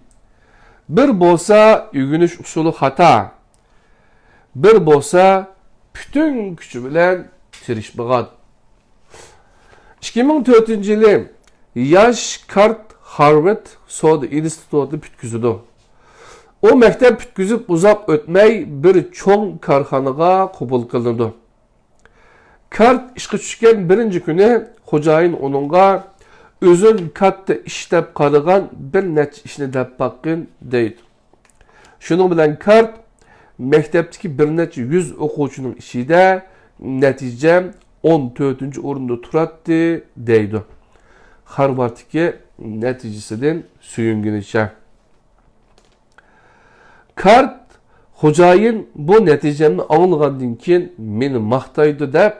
بىر بولسا ئۆگىنىش ئۇسۇلى خاتا. بىر بولسا پۈتۈن كۈچى بىلەن تىرىشمىغان. ئىككى مىڭ تۆتىنچى يىلى ياش كارت خارۋارد سودا ئىنستىتۇتىنى پۈتكۈزىدۇ. ئۇ مەكتەپ پۈتكۈزۈپ ئۇزاق ئۆتمەي بىر چوڭ كارخانىغا قوبۇل قىلىنىدۇ. كارت ئىشقا چۈشكەن بىرىنچى كۈنى خوجايىن ئۇنىڭغا، «ئۆزۈڭ كاتتا ئىش دەپ قارىغان بىر نەچچە ئىشنى دەپ باققىن» دەيدۇ. شۇنىڭ بىلەن كارت مەكتەپتىكى بىر نەچچە يۈز ئوقۇغۇچىنىڭ ئىچىدە نەتىجەم ئون تۆتىنچى ئورۇندا تۇراتتى، دەيدۇ. خارۋاردتىكى نەتىجىسىدىن سۆيۈنگىنىچە. كارت خوجايىن بۇ نەتىجەمنى ئاڭلىغاندىن كېيىن مېنى ماختايدۇ دەپ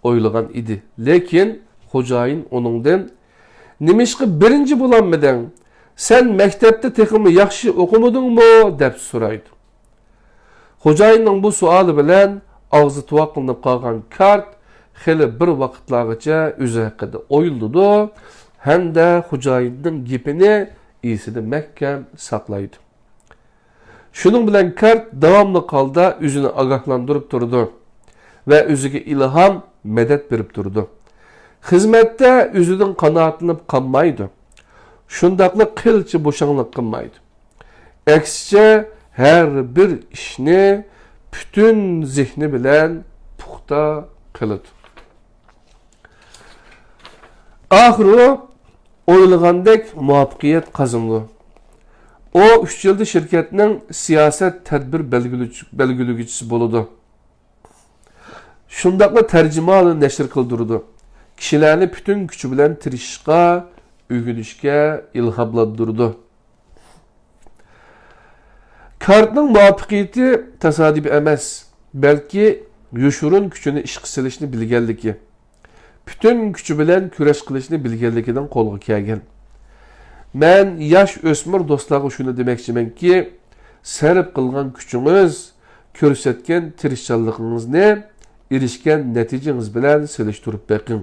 ئويلىغان ئىدى. لېكىن خوجايىن ئۇنىڭدىن، «نېمىشقا بىرىنچى بولالمىدىڭ؟ سەن مەكتەپتە تېخىمۇ ياخشى ئوقۇمىدىڭمۇ؟» دەپ سورايدۇ. خوجايىننىڭ بۇ سوئالى بىلەن ئاغزى تۇۋاقلىنىپ قالغان كارت خېلى بىر ۋاقىتلارغىچە ئۆزى ھەققىدە ئويلىنىدۇ ھەمدە خوجايىننىڭ گېپىنى ئېسىدە مەھكەم ساقلايدۇ. شۇنىڭ بىلەن كارت داۋاملىق ھالدا ئۆزىنى ئاگاھلاندۇرۇپ تۇرىدۇ ۋە ئۆزىگە ئىلھام، مەدەت بېرىپ تۇرىدۇ. خىزمەتتە ئۆزىدىن قانائەتلىنىپ قالمايدۇ. شۇنداقلا قىلچە بوشاڭلىق قىلمايدۇ. ئەكسىچە، ھەر بىر ئىشنى پۈتۈن زېھنى بىلەن پۇختا قىلىدۇ. ئاخىرى ئويلىغاندەك مۇۋەپپەقىيەت قازىنىدۇ. ئۇ ئۈچ يىلدا شىركەتنىڭ سىياسەت تەدبىر بەلگىلىگۈچىسى بولىدۇ. شۇنداقلا تەرجىمىھالى نەشر قىلدۇرىدۇ. كىشىلەرنى پۈتۈن كۈچى بىلەن تىرىشىشقا، ئۆگىنىشكە ئىلھاملاندۇرىدۇ. كارتنىڭ مۇۋەپپەقىيىتى تاسادىپىي ئەمەس، بەلكى يوشۇرۇن كۈچىنى ئىشقا سېلىشنى بىلگەنلىكى، پۈتۈن كۈچى بىلەن كۈرەش قىلىشنى بىلگەنلىكىدىن قولغا كەلگەن. مەن ياش ئۆسمۈر دوستلارغا شۇنى دېمەكچىمەنكى، سەرپ قىلغان كۈچىڭىز، كۆرسەتكەن تىرىشچانلىقىڭىزنى ئېرىشكەن نەتىجىڭىز بىلەن سېلىشتۇرۇپ بېقىڭ.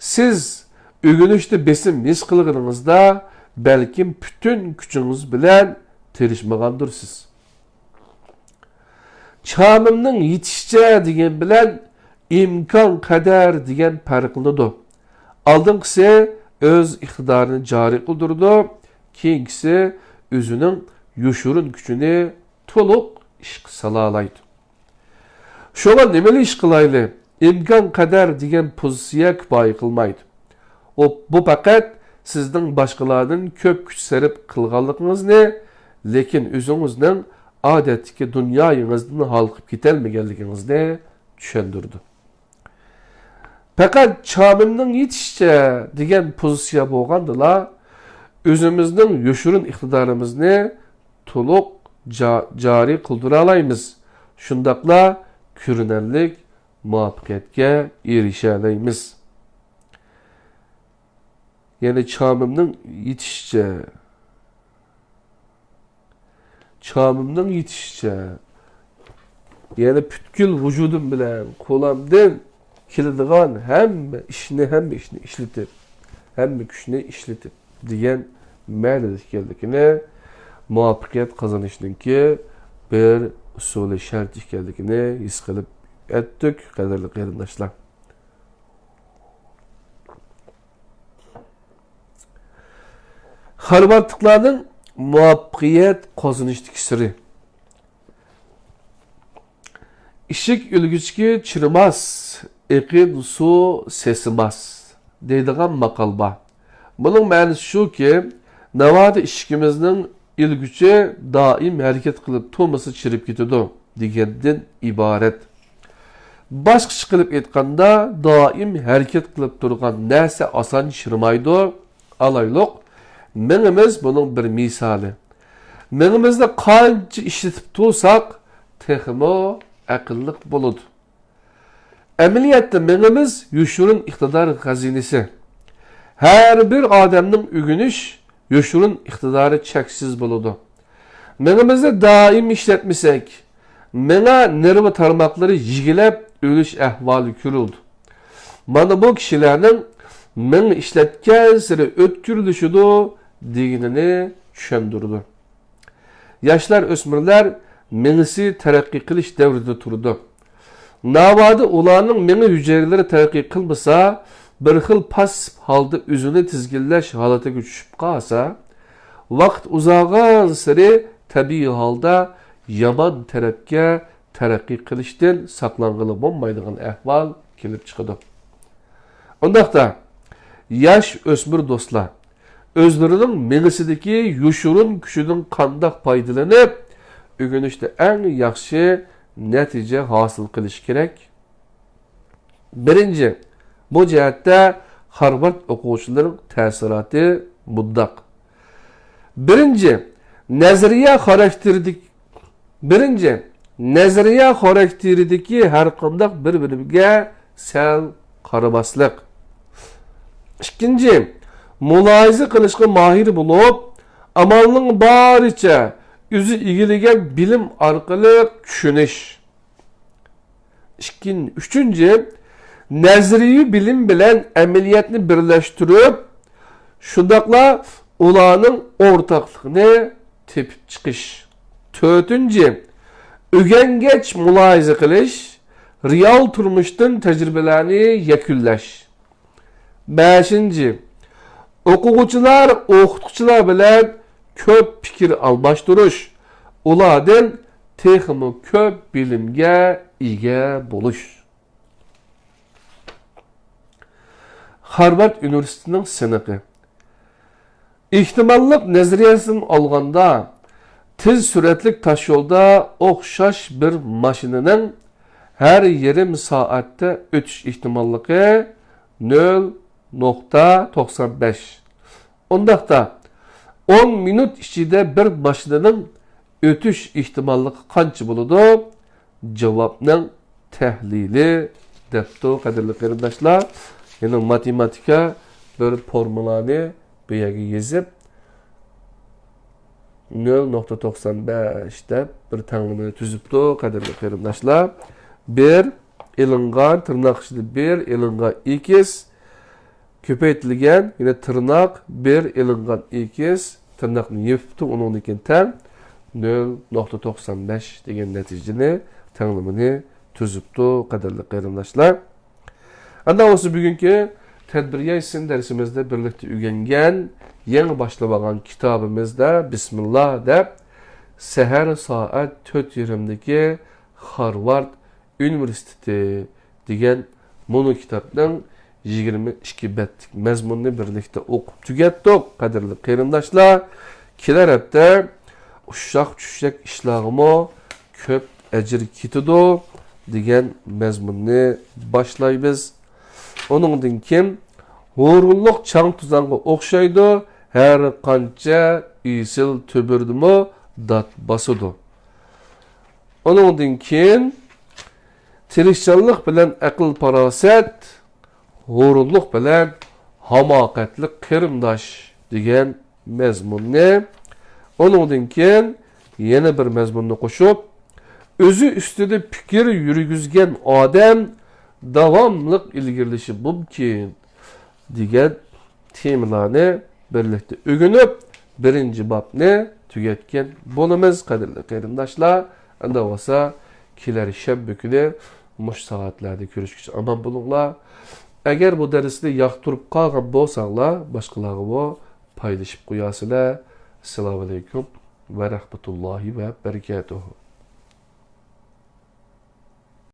سىز ئۆگىنىشتە بېسىم ھېس قىلغىنىڭىزدا، بەلكىم پۈتۈن كۈچىڭىز بىلەن تىرىشمىغاندۇرسىز. چامىمنىڭ يېتىشىچە دېگەن بىلەن ئىمكان قەدەر دېگەن پەرقلىنىدۇ. ئالدىنقىسى ئۆز ئىقتىدارىنى جارى قىلدۇرىدۇ، كېيىنكىسى ئۆزىنىڭ يوشۇرۇن كۈچىنى تولۇق ئىشقا سالالايدۇ. شۇڭا نېمىلا ئىش قىلايلى، ئىمكان قەدەر دېگەن پوزىتسىيە كۇپايە قىلمايدۇ. ئۇ، بۇ پەقەت سىزنىڭ باشقىلاردىن كۆپ كۈچ سەرپ قىلغانلىقىڭىزنى، لېكىن ئۆزىڭىزنىڭ ئادەتتىكى دۇنيايىڭىزدىن ھالقىپ كېتەلمىگەنلىكىڭىزنى چۈشەندۈرىدۇ. پەقەت چامىمنىڭ يېتىشىچە دېگەن پوزىتسىيە بولغاندىلا، ئۆزىمىزنىڭ يوشۇرۇن ئىقتىدارىمىزنى تولۇق جا-، جارى قىلدۇرالايمىز. شۇنداقلا كۆرۈنەرلىك مۇۋەپپەقىيەتكە ئېرىشەلەيمىز. يەنى چامىمنىڭ يېتىشىچە، چامىمنىڭ يېتىشىچە، يەنى پۈتكۈل ۋۇجۇدۇم بىلەن قولامدىن كېلىدىغان ھەممە ئىشنى، ھەممە ئىشنى ئىشلىتىپ، ھەممە كۈچنى ئىشلىتىپ دېگەن مەنىدە ئىكەنلىكىنى، مۇۋەپپەقىيەت قازىنىشنىڭكى بىر ئۇسۇلى، شەرتى ئىكەنلىكىنى ھېس قىلىپ ئۆتتۇق، قەدىرلىك قېرىنداشلار. خارۋاردلىقلارنىڭ مۇۋەپپەقىيەت قازىنىشتىكى سىرى. ئىشىك ئۆلگۈچكە چىرىماس، ئېقىن سۇ سېسىماس، دەيدىغان ماقال بار. بۇنىڭ مەنىسى شۇكى، ناۋادا ئىشىكىمىزنىڭ ئۆلگۈچى دائىم ھەرىكەت قىلىپ تۇرمىسا چىرىپ كېتىدۇ، دېگەندىن ئىبارەت. باشقىچە قىلىپ ئېيتقاندا، دائىم ھەرىكەت قىلىپ تۇرغان نەرسە ئاسان چىرىمايدۇ. ئالايلۇق، مېڭىمىز بۇنىڭ بىر مىسالى. مېڭىمىزنى قانچە ئىشلىتىپ تۇرساق، تېخىمۇ ئەقىللىق بولىدۇ. ئەمەلىيەتتە مېڭىمىز يوشۇرۇن ئىقتىدار خەزىنىسى. ھەر بىر ئادەمنىڭ ئۆگىنىش يوشۇرۇن ئىقتىدارى چەكسىز بولىدۇ. مېڭىمىزنى دائىم ئىشلەتمىسەك، مېڭە نېرۋا تارماقلىرى يېگىلەپ ئۆلۈش ئەھۋالى كۆرۈلىدۇ. مانا بۇ كىشىلەرنىڭ مېڭە ئىشلەتكەنسېرى ئۆتكۈرلىشىدۇ دېگىنىنى چۈشەندۈرىدۇ. ياشلار، ئۆسمۈرلەر مېڭىسى تەرەققىي قىلىش دەۋرىدە تۇرىدۇ. ناۋادا ئۇلارنىڭ مېڭە ھۈجەيرىلىرى تەرەققىي قىلمىسا، بىر خىل پاسسىپ ھالدا ئۆزىنى تىزگىنلەش ھالىتىگە چۈشۈپ قالسا، ۋاقىت ئۇزارغانسېرى تەبىئىي ھالدا يامان تەرەپكە تەرەققىي قىلىشتىن ساقلانغىلى بولمايدىغان ئەھۋال كېلىپ چىقىدۇ. ئۇنداقتا، ياش ئۆسمۈر دوستلار، ئۆزلىرىنىڭ مېڭىسىدىكى يوشۇرۇن كۈچىدىن قانداق پايدىلىنىپ، ئۆگىنىشتە ئەڭ ياخشى نەتىجە ھاسىل قىلىشى كېرەك؟ بىرىنچى، بۇ جەھەتتە خارۋارد ئوقۇغۇچىلىرىنىڭ تەسىراتى مۇنداق. بىرىنچى، نەزەرىيە خاراكتېرىدىكى بىرىنچى، نەزەرىيە خاراكتېرىدىكى ھەرقانداق بىر بىلىمگە سەل قارىماسلىق. ئىككىنچى، مۇلاھىزە قىلىشقا ماھىر بولۇپ، ئامالنىڭ بارىچە ئۆزى ئىگىلىگەن بىلىم ئارقىلىق چۈشىنىش. ئىككىن-، ئۈچىنچى، نەزەرىيىۋى بىلىم بىلەن ئەمەلىيەتنى بىرلەشتۈرۈپ، شۇنداقلا ئۇلارنىڭ ئورتاقلىقىنى تېپىپ چىقىش. تۆتىنچى، ئۆگەنگەچ مۇلاھىزە قىلىش، رېئال تۇرمۇشتىن تەجرىبىلەرنى يەكۈنلەش. بەشىنچى، ئوقۇغۇچىلار ئوقۇتقۇچىلار بىلەن كۆپ پىكىر ئالماشتۇرۇش، ئۇلاردىن تېخىمۇ كۆپ بىلىمگە ئىگە بولۇش. خارۋارد ئۇنىۋېرسىتېتىنىڭ سىنىقى. ئېھتىماللىق نەزەرىيەسىدىن ئالغاندا، تېز سۈرئەتلىك تاشيولدا ئوخشاش بىر ماشىنىنىڭ ھەر يېرىم سائەتتە ئۆتۈش ئېھتىماللىقى نۆل نۇقتا توقسان بەش. ئۇنداقتا، ئون مىنۇت ئىچىدە بىر ماشىنىنىڭ ئۆتۈش ئېھتىماللىقى قانچە بولىدۇ؟ جاۋابنىڭ تەھلىلى دەپتۇ، قەدىرلىك قېرىنداشلار. يەنى ماتېماتىكا بىر فورمۇلانى بۇ يەرگە يېزىپ، نۆل نۇقتا توقسان بەش دەپ بىر تەڭلىمىنى تۈزۈپتۇ، قەدىرلىك قېرىنداشلار. بىر ئېلىنغان، تىرناق ئىچىدە بىر ئېلىنغان ئېكس، كۆپەيتىلگەن، يەنى تىرناق بىر ئېلىنغان ئېكىس، تىرناقنى يېپىپتۇ، ئۇنىڭدىن كېيىن تەڭ نۆل نۇقتا توقسان بەش دېگەن نەتىجىنى، تەڭلىمىنى تۈزۈپتۇ، قەدىرلىك قېرىنداشلار. ئەندى بولسا بۈگۈنكى تەدبىر يايسىن دەرسىمىزدە بىرلىكتە ئۆگەنگەن، يېڭى باشلىۋالغان كىتابىمىزدا بىسمىللا دەپ، سەھەر سائەت تۆت يېرىمدىكى خارۋارد ئۇنىۋېرسىتېتى دېگەن مۇنۇ كىتابنىڭ يىگىرمە ئىككى بەتلىك مەزمۇننى بىرلىكتە ئوقۇپ تۈگەتتۇق، قەدىرلىك قېرىنداشلار. كېلەر ھەپتە ئۇششاق چۈششەك ئىشلارغىمۇ كۆپ ئەجىر كېتىدۇ دېگەن مەزمۇننى باشلايمىز. ئۇنىڭدىن كېيىن ھۇرۇنلۇق چاڭ-توزانغا ئوخشايدۇ، ھەر قانچە ئېسىل تۈبۈردىمۇ دات باسىدۇ. ئۇنىڭدىن كېيىن تىرىشچانلىق بىلەن ئەقىل-پاراسەت، ھۇرۇنلۇق بىلەن ھاماقەتلىك قېرىنداش دېگەن مەزمۇننى، ئۇنىڭدىن كېيىن يەنە بىر مەزمۇننى قوشۇپ، ئۆزى ئۈستىدە پىكىر يۈرگۈزگەن ئادەم داۋاملىق ئىلگىرىلىشى مۇمكىن دېگەن تېمىلارنى بىرلىكتە ئۆگىنىپ، بىرىنچى بابنى تۈگەتكەن بولىمىز، قەدىرلىك قېرىنداشلار. ئەندى بولسا كېلەر شەنبە كۈنى مۇشۇ سائەتلەردە كۆرۈشكىچە ئامان بولۇڭلار. ئەگەر بۇ دەرسنى ياقتۇرۇپ قالغان بولساڭلار، باشقىلارغىمۇ پايلىشىپ قويارسىلەر. ئەسسالامۇئەلەيكۇم ۋە رەھمەتۇللاھى ۋە بەرىكاتۇھۇ.